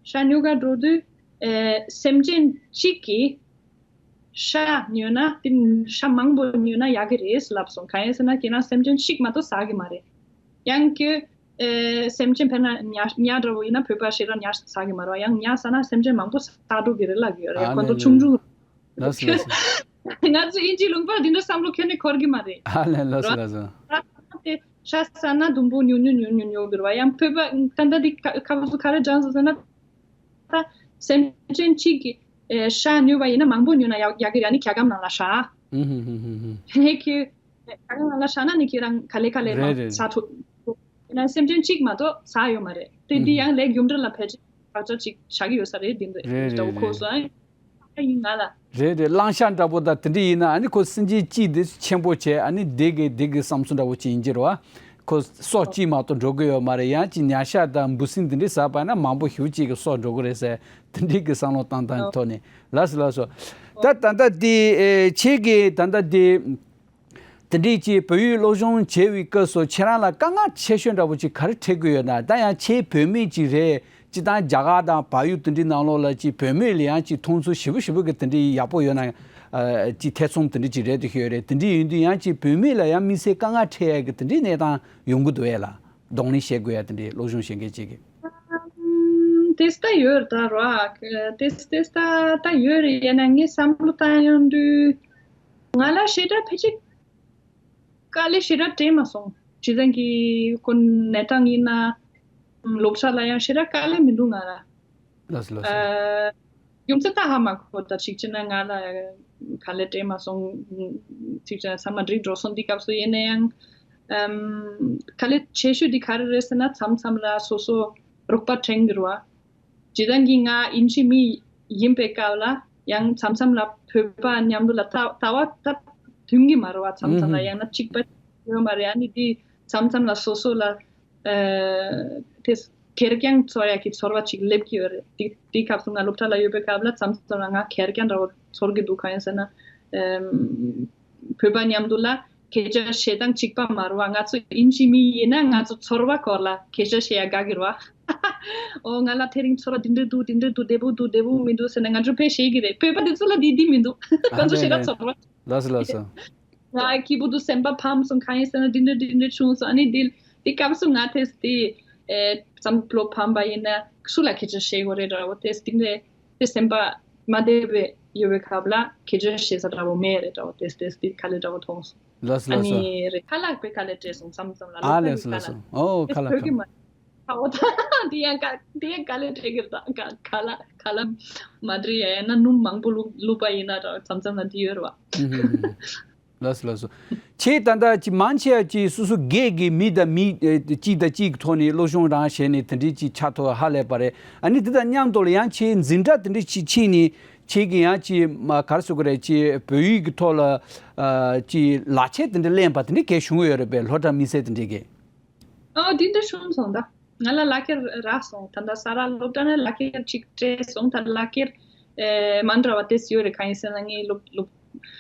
ཤ་ཉོ་ག་འགྲོ་དུས་ཨེ་སེམས་ཅན་གཅིག་གིས་ཤ་ཉོས་ན་དེ་ཤ་མང་པོ་ཉོས་ན་ཡག་གི་རེད་ལབ་སོང་། གང་ཡིན་ཟེར་ན་ཁྱེད་རང་སེམས་ཅན་གཅིག་མ་གཏོགས་ཟ་གི་མ་རེད། ཡང་ཁྱོད་ཨེ་སེམས་ཅན་དཔེར་ན་ཉ་ཉ་འདྲ་བོ་ཡིན་ན་བོད་པ་ཞེ་དྲག་ཉ་ཟ་གི་མ་རེད་བ། ཡང་ཉ་ཟ་ན་སེམས་ཅན་མང་པོ་ཟ་འགྲོ་གི་རེད་ལབ་ཀྱི་ཡོད་རེད། ཨ་ཁོ་ཚོ་ལེ་ལེ། ཆུང་ཆུང་ལགས་སོ་ལགས་སོ། ང་ཚོ་དབྱིན་ཇིའི་ལུང་པར་འདི་འདྲ་བསམ་བློ་ཁྱོན་ནས་འཁོར་གི་མ་རེད། ཨ་ལེ་ལགས་སོ་ལགས་སོ། ར་དེ་ཤ་ཟ་ན་དུམ་བུ་ཉུང་ཉུང་ཉུང་ཉུང་ཉོ་གི་རེད་བ། ཡང་བོད་པ་ད་ལྟ་འདི་ཁ་ཁ་བ་སུ་ག་རེ་སྦྱངས་སོང་ཟེར་ན། ད་སེམས་ཅན་གཅིག་གིས་ཨེ་ཤ་ཉོས་པ་ཡིན་ན་མང་པོ་ཉོས་ན་ཡག་ཡག་གི་རེད། ཨ་ནི་རྒྱ་གར་ནང་ལ་ཤ། ཨུ་ཧུ་ཧུ་ཧུ་ཧུ། ཨེ་ཁྱོད་རྒྱ་གར་ནང་ལ་ཤ་ན་ནི་ཁྱེད་རང་ག་ལེ་ག་ལེ་རེད་མ་རེད། ཟ་ཐུབ། ཡིན་ན་སེམས་ཅན་གཅིག་མ་གཏོགས་ཟ་ཡོད་མ་རེད། དེ་ཨུ་འདི་ཧུ། ཡང་ལས་རྒྱུ་འབྲས་ལ་ཕལ་ཆེར་བག་ཆགས་ཅིག་བཞག་གི་ཡོད་ས་རེད། འདི་འདི་རེད་རེད་འདྲ་བོ་རེད་ཁོ་རེད། སོང་ཨ་ཡིན་ང་ལ། རེད་རེད། གླང་ཤ་འདྲ་པོ་དང་དེ་འདྲ་ཡིན་ན་ཨ་ནི་ཁོ་སེམས་ཅན་གཅིག་དེ་ཆེན་པོ་བྱས། ཨ་ནི་དེ་གི་དེ་གི་བསམ་ཚུལ་འདྲ་པོ་ཅིག་ཡིན་གྱི་རེད་བ། ཁོ་སྲོག་གཅིག་མ་གཏོགས་འགྲོ་གི་ཡོད་མ་རེད། ཡང་ཅིག་ཉ་ཤ་དང་འབུ་སྲིན་དེ་འདྲ་ཟ་བ་ན་མང་པོ་ཞེ་པོ་ཅིག་གི་སྲོག་འགྲོ་གི་རེད་ཟེར། དེ་འདྲའི་གི་བསམ་བློ་བཏང་སྟངས་ཐོག་ནས། ལགས་སོ་ལགས་སོ། ད་ད་ལྟ་དེ་ཨེ་ཁྱེད་ཀྱིས་ད་ལྟ་དེ་དེ་འདྲའི་ཅིག་བོད་ཡིག་སློབ་སྦྱོང་བྱེད་པའི་སྐབས་སུ་ཁྱེད་རང་ལ་དཀའ་ངལ་ཆེ་ཤོས་འདྲ་པོ་ཅིག་ག་རེ་འཕྲད་ཀྱི་ཡོད་ན། ད་ཡང་ཁྱེད་བོད་མི་ཅིག་རེད། སྤྱིར་བཏང་རྒྱ་གར་དང་བལ་ཡུལ་དེ་འདྲའི་ནང་ལོགས་ལ་ཅིག་བོད་མི་ལ་ཡང་ཅིག་མཐོང་ཚུལ་ཞེ་པོ་ཞེ་པོ་གི་དེ་འདྲའི་ཡག་པོ་ཡོད་ན། ཨ་ཅིག་ཐེ་ཚོམ་དེ་འདྲ་ཅིག་རེད་དེ་ཤོད་རེད། དེ་འདྲའི་ཡིན་དུས་ཡང་ཅིག་བོད་མི་ལ་ཡང་དམིགས་བསལ་དཀའ་ངལ་འཕྲད་ཡ་གི་དེ་འདྲའི་གནས་སྟངས་ཡོང་གི་འདུག་ཨེ་ལ། གདོང་ལེན་བྱེད་དགོས་ཡ་དེ་འདྲའི་སློབ་སྦྱོང་བྱེད་མཁན་ཅིག་གི། ཨམ། དེ་ལྟ་ཡོད་ད་ར། དེ་དེ་ལྟ་ད་ཡོད་རེད། ཡིན་ན་ངས་བསམ་བློ་བཏང་ཡོང་དུས་ང་ལ་ཞེ་དྲག་ཕལ་ཆེར་དཀའ་ལས་ཞེ་དྲག་འཕྲད་མ་སོང་། སྤྱིར་བཏང་གི་ཁོ་གནས་སྟངས་ཡིན་ན་སློབ་གྲྭ་ལ་ཡང་ཞེ་དྲག་དཀའ་ལས་མི་འདུག་ང་ལ། ལགས་སོ་ལགས་སོ། ཨ། རྒྱུ་མཚན་ད་ཧ་མ་གོ། ད་གཅིག་བྱས་ན་ང་ལ་དཀའ་ལས་འཕྲད་མ་སོང་། གཅིག་བྱས་ན་ཚང་མ་འགྲིག་འགྲོ་སོང་། འདི་སྐབས་སུ་ཡིན་ན་ཡང་ཨམ། དཀའ་ལས་ཆེ་ཤོས་འདི་ག་རེ་རེད་ཟེར་ན་མཚམས་མཚམས་ལ་སོ་སོ་རོགས་པ་འཕྲད་ཀྱི་རེད་བ། སྤྱིར་བཏང་གི་ང་དབྱིན་ཇི་མི་ཡིན་པའི་སྐབས་ལ་ ཡང་མཚམས་མཚམས་ལ་བོད་པ་མཉམ་དུ་ལ་ལྟ་ལྟ་བ་ད་མཐུན་གྱི་མ་རེད་བ། མཚམས་མཚམས་ལ་ཡང་ན་གཅིག་པ་ཡོད་མ་རེད། ཨ་ནི་དེ་མཚམས་མཚམས་ལ་སོ་སོ་ལ་ཨ་དེ་ཁེར་རྐྱང་ཚོར་ཡག་གི་ཚོར་བ་ཅིག་སླེབས་ཀྱི་ཡོད་རེད། དེ་དེའི་སྐབས་སུ་ང་སློབ་གྲྭ་ལ་ཡོད་པའི་སྐབས་ལ་མཚམས་མཚམས་ལ་ང་ཁེར་རྐྱང་འདྲ་བོ་ཚོར་གྱི་འདུག་གང་ཡིན་ཟེར་ན་ཨ་བོད་པ་མཉམ་དུ་ལ་སྐད་ཆ་བཤད་སྟངས་གཅིག་པ་མ་རེད་བ། ང་ཚོ་དབྱིན་ཇི་མི་ཡིན་ན་ང་ཚོ་ཚོར་བ་སྐོར་ལ་སྐད་ཆ་བཤད་ཡ་དགའ་གི་རེད་བ། ཨོ་ང་ལ་དེ་རིང་ཚོར་བ་འདི་འདྲ་འདུག་འདི་འདྲ་འདུག་བདེ་པོ་འདུག་བདེ་པོ་མི་འདུག་ཟེར་ན་ང་ཚོ་དཔེ་བཤད་ཀྱི་རེད། བོད་པ་འདི་ཚོ་ལ་འདི་འདི་མི་འདུག་ཁོ་ཚོ་བཤད་ན་ཚོར་བ། ལགས་སོ་ལགས་སོ། ང་སྐྱིད་པོ་འདུག་སེམས་པ་ཕམ་སོང་གང་ཡིན་ཟེར་ན་འདི་འདྲ་འདི་འདྲ་བྱུང་སོང་། ཨ་ནི་འདི་འདི་སྐབས་སུ་ང་དེ་དེ་ཨེ་བསམ་བློ་ཕམ་པ་ཡིན་ན་སུ་ལ་སྐད་ཆ་བཤད་དགོས་རེད་འདྲ་བོ་དེ་འདི་འདྲ་དེ་སེམས་པ་མ་བདེ་བའི་ཡོད་པའི་སྐབས་ལ་སྐད་ཆ་བཤད་ས་འདྲ་བོ་མེད་རེད་འདྲ་བོ་དེ་དེ་འདི་ག་ལེ་འདྲ་བོ་མཐོང་སོང་། ལགས་སོ་ཨ་ལགས་སོ། ནི་རེད། ཁ་ལག་པའི་ག་ལེ་སྤྲད་སོང་། མཚམས་མཚམས་ལ་ཨ་ལགས་སོ་ལགས་སོ། ཨོ་ཁ་ལག་ཁ་ལག་ཨོ་ད་དེ་ཡང་ག་དེ་ཡང་ག་ལེ་སྤྲད་གི་རེད། ད་ག་ཁ་ལག་ཁ་ལག་མ་འདྲི་ཡ་ཡ་ན་སྣུམ་མང་པོ་བླུགས་བླུགས་པ་ཡིན་ན་འདྲ་མཚམས་མཚམས་ལ་འདི་ཡོད་རེད་བ། ལགས་སོ་ལགས་སོ། ཁྱེད་ད་ལྟ་ཅི་མང་ཆེ་བ་ཅི་སོ་སོ་སྒེར་གྱི་མི་དང་མི་ཨེ་གཅིག་དང་གཅིག་གི་ཐོག་ནས་སློབ་སྦྱོང་རང་བྱས་ནས་དེ་འདྲའི་ཅི་ཆགས་ཐུབ་ཧ་ལས་པ་རེད། ཨ་ནི་དེ་དང་མཉམ་དུ་ལ་ཡང་ཁྱེད་འཛིན་གྲྭ་དེ་འདྲ་ཅིག་ཕྱིན་ནས་ཁྱེད་ཀྱི་ཡང་ཅི་མ་ག་རེ་ཟེར་དགོས་རེད། ཅི་བོད་ཡིག་གི་ཐོག་ལ་ཨ་ཅི་ལག་ཁྱེར་དེ་འདྲ་ལེན་པ་དེ་འདྲ་གས་བྱུང་ཡོད་རེད་པས། སློབ་གྲྭ་དམིགས་བསལ་དེ་འདྲ་གས། ཨོ་དེ་འདྲ་བྱུང་སོང་ད། ང་ལ་ལག་ཁྱེར་རག་སོང་། ད་ལྟ་ས་རཱ་སློབ་གྲྭ་ནས་ལག་ཁྱེར་གཅིག་སྤྲད་སོང་། ད་ལག་ཁྱེར་ཨེ་མ་འདྲ་བ་དེ་ཡོད་རེད། གང་ཡིན་ཟེར་ན་ངའི་སློབ་སློབ་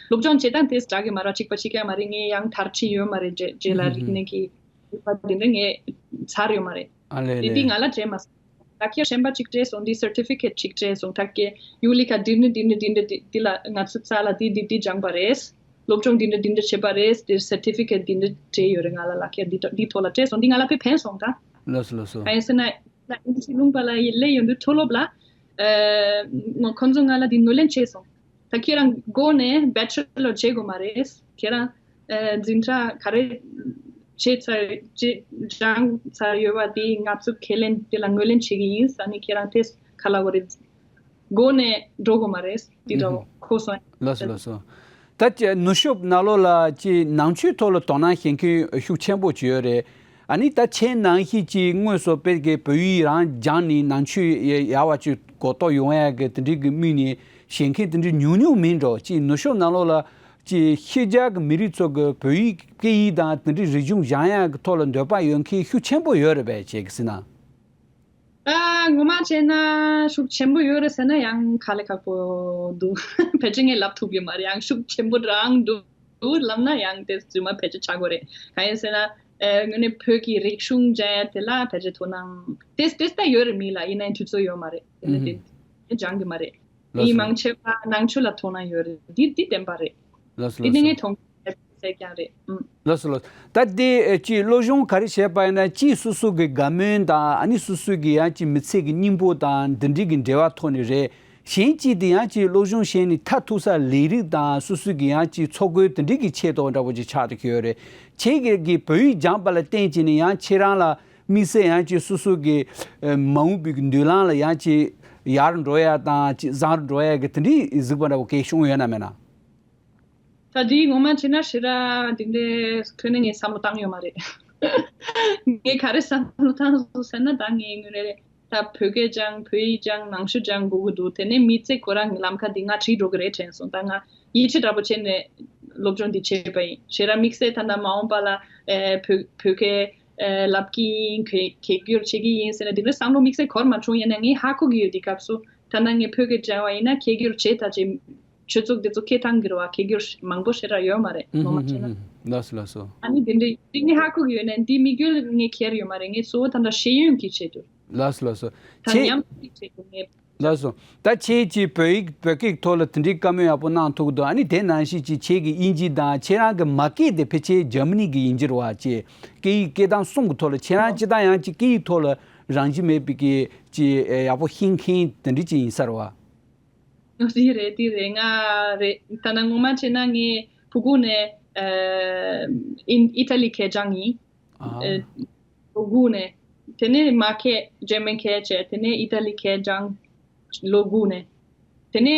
སློབ་སྦྱོང་བྱེད་སྟངས་དེ་འདྲ་གི་མ་རེད། གཅིག་པ་གཅིག་རྐྱང་མ་རེད། ངས་ཡང་མཐར་ཕྱིན་ཡོད་མ་རེད། རྗེས་རྗེས་ལ་རིག་གནས་ཀྱི་རིག་པ་དེ་འདྲ་ངས་ཚར་ཡོད་མ་རེད། ཨ་ལེ་དེ་ལེ། དེ་ང་ལ་སྤྲད་མ་སོང་། ལག་ཁྱེར་གཞན་པ་གཅིག་སྤྲད་སོང་། འདི་སར་ཊི་ཕི་ཀེཊ་གཅིག་སྤྲད་སོང་། ད་གི་ཡུ་ལི་ཁ་འདི་ནི་འདི་ནི་འདི་འདི་འདི་འདི་ལ་ང་ཚོ་རྩ་ལ་འདི་འདི་འདི་སྦྱངས་པ་རེད། སློབ་སྦྱོང་འདི་འདྲ་འདི་འདྲ་བྱས་པ་རེད། དེ་སར་ཊི་ཕི་ཀེཊ་འདི་འདྲ་སྤྲད་ཡོད་རེད། ང་ལ་ལག་ཁྱེར་འདི་ཐོ་འདི་ཐོག་ལ་སྤྲད་སོང་། འདི་ང་ལ་དཔེ་ཕན་སོང་ད། ལགས་སོ་ལགས་སོ། གང་ཡིན་ཟེར་ན་ང་ཨིན་ཇི་ལུང་པ་ལ་ཡི་སླེབས་ཡོང་དུས་མཐོ་སློབ་ལ་ཨ་ཁོང་ཚོ་ང་ལ་འདི་ངོས་ལེན་བྱས་སོང་། ད་ཁྱེད་རང་འགོ་ནས་བེ་ཅེ་ལར་བྱེད་དགོས་མ་རེད། ཁྱེད་རང་ཨ་འཛིན་གྲྭ་ག་རེ་བྱས་ཚར་བྱས་སྦྱངས་ཚར་ཡོད་པ་དེ་ང་ཚོ་ཁས་ལེན་དེ་ལ་ངོས་ལེན་བྱེད་ཀྱི་ཡིན་ཟེར་ནས་ཁྱེད་རང་དེ་ག་ལ་གོ་རེད། སྒོ་ནས་འགྲོ་དགོས་མ་རེད། འདི་འདྲ་བོ་ཁོ་སོང་། ལགས་སོ་ལགས་སོ། ད་ཅི་ནུབ་ཕྱོགས་ནང་ལོགས་ལ་ཅི་ནང་ཆོས་ཐོག་ལ་དོ་སྣང་བྱེད་མཁན་ཤུགས་ཆེན་པོ་ཅིག་ཡོད་རེད། ཨ་ནི་ད་ཁྱེད་ནང་བཞིན་ཅི་དངོས་སུ་དཔེ་གི་བོད་ཡིག་རང་སྦྱངས་ནས་ནང་ཆོས་ཡ་ཡ་བ་ཅིག་གོ་རྟོགས་ཡོང་ཡ་གི་དེ་འདྲའི་གི་དམིགས་ནས་བྱེད་མཁན་དེ་འདྲའི་ཉུང་ཉུང་མིན་འགྲོ། ཅི་ནུབ་ཕྱོགས་ནང་ལོགས་ལ་ཅི་ཤེས་བྱ་གི་མི་རིགས་ཚོ་གི་བོད་ཡིག་སྐད་ཡིག་དང་དེ་འདྲའི་རིག་གཞུང་སྦྱང་ཡ་གི་ཐོག་ལ་འདོད་པ་ཡོད་མཁན་ཤུགས་ཆེན་པོ་ཡོད་རེད་པས་བྱེད་གི་ཟེར་ན། ཨ་ངོ་མ་བྱས་ན་ཤུགས་ཆེན་པོ་ཡོད་རེད་ཟེར་ན་ཡང་དཀའ་ལས་ཁག་པོ་འདུག་ཕལ་ཆེར་ངས་ལབ་ཐུབ་ཀྱི་མ་རེད། ཡང་ཤུགས་ཆེན་པོ་རང་འདུག་ལབ་ན་ཡང་དེ་རྫུན་མ་ཕལ་ཆེར་ཆགས་དགོས་རེད། གང་ཡིན་ཟེར་ན་ཨ་དངོས་གནས་བོད་ཀྱི་རིག་གཞུང་སྦྱང་ཡ་དེ་ལ་ཕལ་ཆེར་དོ་སྣང་ཏོག་ཙམ་ཏོག་ཙམ་ད་ཡོད་རེད་མི་ལ། ཡིན་ནའི་དུས་ཚོད་ཡོད་མ་རེད། དེ་ནས་དེ་སྦྱང་གི་མ་རེད། ལགས་སོ། མི་མང་ཆེ་བ་ནང་ཆོས་ལ་དོ་སྣང་ཡོད་རེད། འདི་འདི་བདེན་པ་རེད། ལགས་སོ་འདི་ནི་ལགས་སོ། ངས་མཐོང་གསལ་རྐྱང་རེད། ཨུམ། ལགས་སོ་ལགས་སོ། ད་དེ་ཨེ་ཅིག་སློབ་སྦྱོང་ག་རེ་བྱས་པ་ཡིན་ན་ཅིག་སོ་སོ་གི་དགའ་མོས་དང་ཨ་ནི་སོ་སོ་གི་ཡང་ཅིག་མི་ཚེ་གི་སྙིང་པོ་དང་འདི་འདྲའི་གི་འབྲེལ་བ་ཐོག་ནས་རེད། གཞན་གཅིག་དེ་ཡང་ཅིག་སློབ་སྦྱོང་བྱས་ནས་མཐར་ཐུག་ས་ལས་རིགས་དང་སོ་སོ་གི་ཡང་ཅིག་འཚོ་གོས་འདི་འདྲའི་གི་ཆེད་དུ་འདྲ་པོ་ཅིག་ཆགས་བསྡད་ཀྱི་ཡོད་རེད། ཁྱེད་ཀྱི་གི་བོད་ཡིག་སྦྱངས་པ་ལ་བརྟེན་བྱས་ནས་ཡང་ཁྱེད་རང་ལ་དམིགས་བསལ་ཡང་ཅིག་སོ་སོ་གི་ཨེ་མ་འོངས་པའི་གི་མདུན་ལམ་ལ་ཡང་ཅིག་ཡར་འགྲོ་ཡ་དང་ཅིག་བཟང་རུ་འགྲོ་ཡ་གི་དེ་འདྲའི་གཟིགས་པ་འདྲ་པོ་གས་བྱུང་ཡོད་ན་མེད་ན། ད་དེའི་ངོ་མ་བྱས་ན་ཞེ་དྲག་དེ་འདྲའི་ཁྱོན་ནས་ངས་བསམ་བློ་བཏང་ཡོད་མ་རེད། ངས་ག་རེ་བསམ་བློ་བཏང་སོང་ཟེར་ན་ད་ངས་དངོས་གནས་ད་བོད་སྐད་སྦྱང་བོད་ཡིག་སྦྱང་ནང་ཆོས་སྦྱང་དགོས་ཀྱི་འདུག་དེ་ནས་མི་ཚེ་ཁོ་རང་གི་ལམ་ཁ་འདི་ང་བྲིས་འགྲོ་གི་རེད་དྲན་སོང་། ད་ང་ཡིད་ཆེས་འདྲ་པོ་བྱས་ནས་སློབ་སྦྱོང་འདི་བྱས་པ་ཡིན། ཞེ་དྲག་དམིགས་བསལ་ད་ལྟ་མ་འོངས་པ་ལ་ཨེ་བོད་བོད་སྐད་ཨེ་ལབ་ཀྱི་ཡིན། ག་ག་སྒྱུར་བྱེད་ཀྱི་ཡིན་ཟེར་ནས་དེ་འདྲའི་བསམ་བློ་དམིགས་བསལ་འཁོར་མ་བྱུང་། ཡིན་ན་ངས་ཧ་གོ་གི་ཡོད། དེ་སྐབས་སུ་ད་ལྟ་ངས་བོད་སྐད་སྦྱང་བ་ཡིན་ན་ག་སྒྱུར་བྱེད་ད་ཅེ། ཆོས་ཚོགས་དེ་ཚོ་ཁེ་བཏང་གི་རེད་བ། ཁེ་གྱོར་མང་པོ་ཞེ་དྲག་ཡོད་མ་རེད། ངོ་མ་བྱས་ན། ལགས་སོ་ལགས་སོ། ཨ་ནི་དེ་འདྲ་དེ་ངས་ཧ་གོ་གི་ཡོད་ནའི་འདི་དམིགས་ཡུལ་ངས་འཁྱེར་ཡོད་མ་རེད། ངས་གཙོ་བོ་ད་ལྟ་ཤེས་ཡོན་གྱི་ཆེད་དུ། ལགས་སོ་ལགས་སོ། ད་ཁྱེད། ཉམས་ཀྱི་ཆེད་དུ་ངས། ལགས་སོ། ད་ཁྱེད་ཀྱིས་བོད་ཡིག་བོད་སྐད་ཐོག་ལ་དེ་འདྲའི་བཀའ་མོལ་ཡག་པོ་གནང་ཐུབ་ཀྱི་འདུག་ཨ་ནི་དེ་ནང་བཞིན་གྱི་ཁྱེད་ཀྱི་དབྱིན་ཇི་དང་ཁྱེད་རང་གི་མ་སྐད་དེ་ཕལ་ཆེར་འཇར་མ་ནི་གི་དབྱིན་ཇི་རེད་བ། ཅེས་སྐད་ཡིག་སྐད་གདངས་གསུམ་གྱི་ཐོག་ལ་ཁྱེད་རང་སྤྱིར་བཏང་ཡང་ཅིག་སྐད་ཡིག་ཐོག་ལ་རང་བཞིན་མེད་པའི་གི་ཅིག་ཡག་པོ་ཤེས་མཁན་དེ་འདྲ་ཅིག་ཡིན་ས་རེད་བ། དེ་རེད་དེ་རེད། ང་རེད། ད་ནང་ངོ་མ་བྱས་ན་ངས་ཕྲུ་གུ་ནས་ཨ་ཨི་ཨི་ཏ་ལི་སྐད་སྦྱངས་ཡིན། ཨ། ཨ་ལོ་དགུ་ནས། དེ་ནས་མ་སྐད་འཇར་མན་སྐད་བྱས། དེ་ནས་ཨི་ཏ་ལི་སྐད་སྦྱངས་ལོ་དགུ་ནས། དེ་ནས་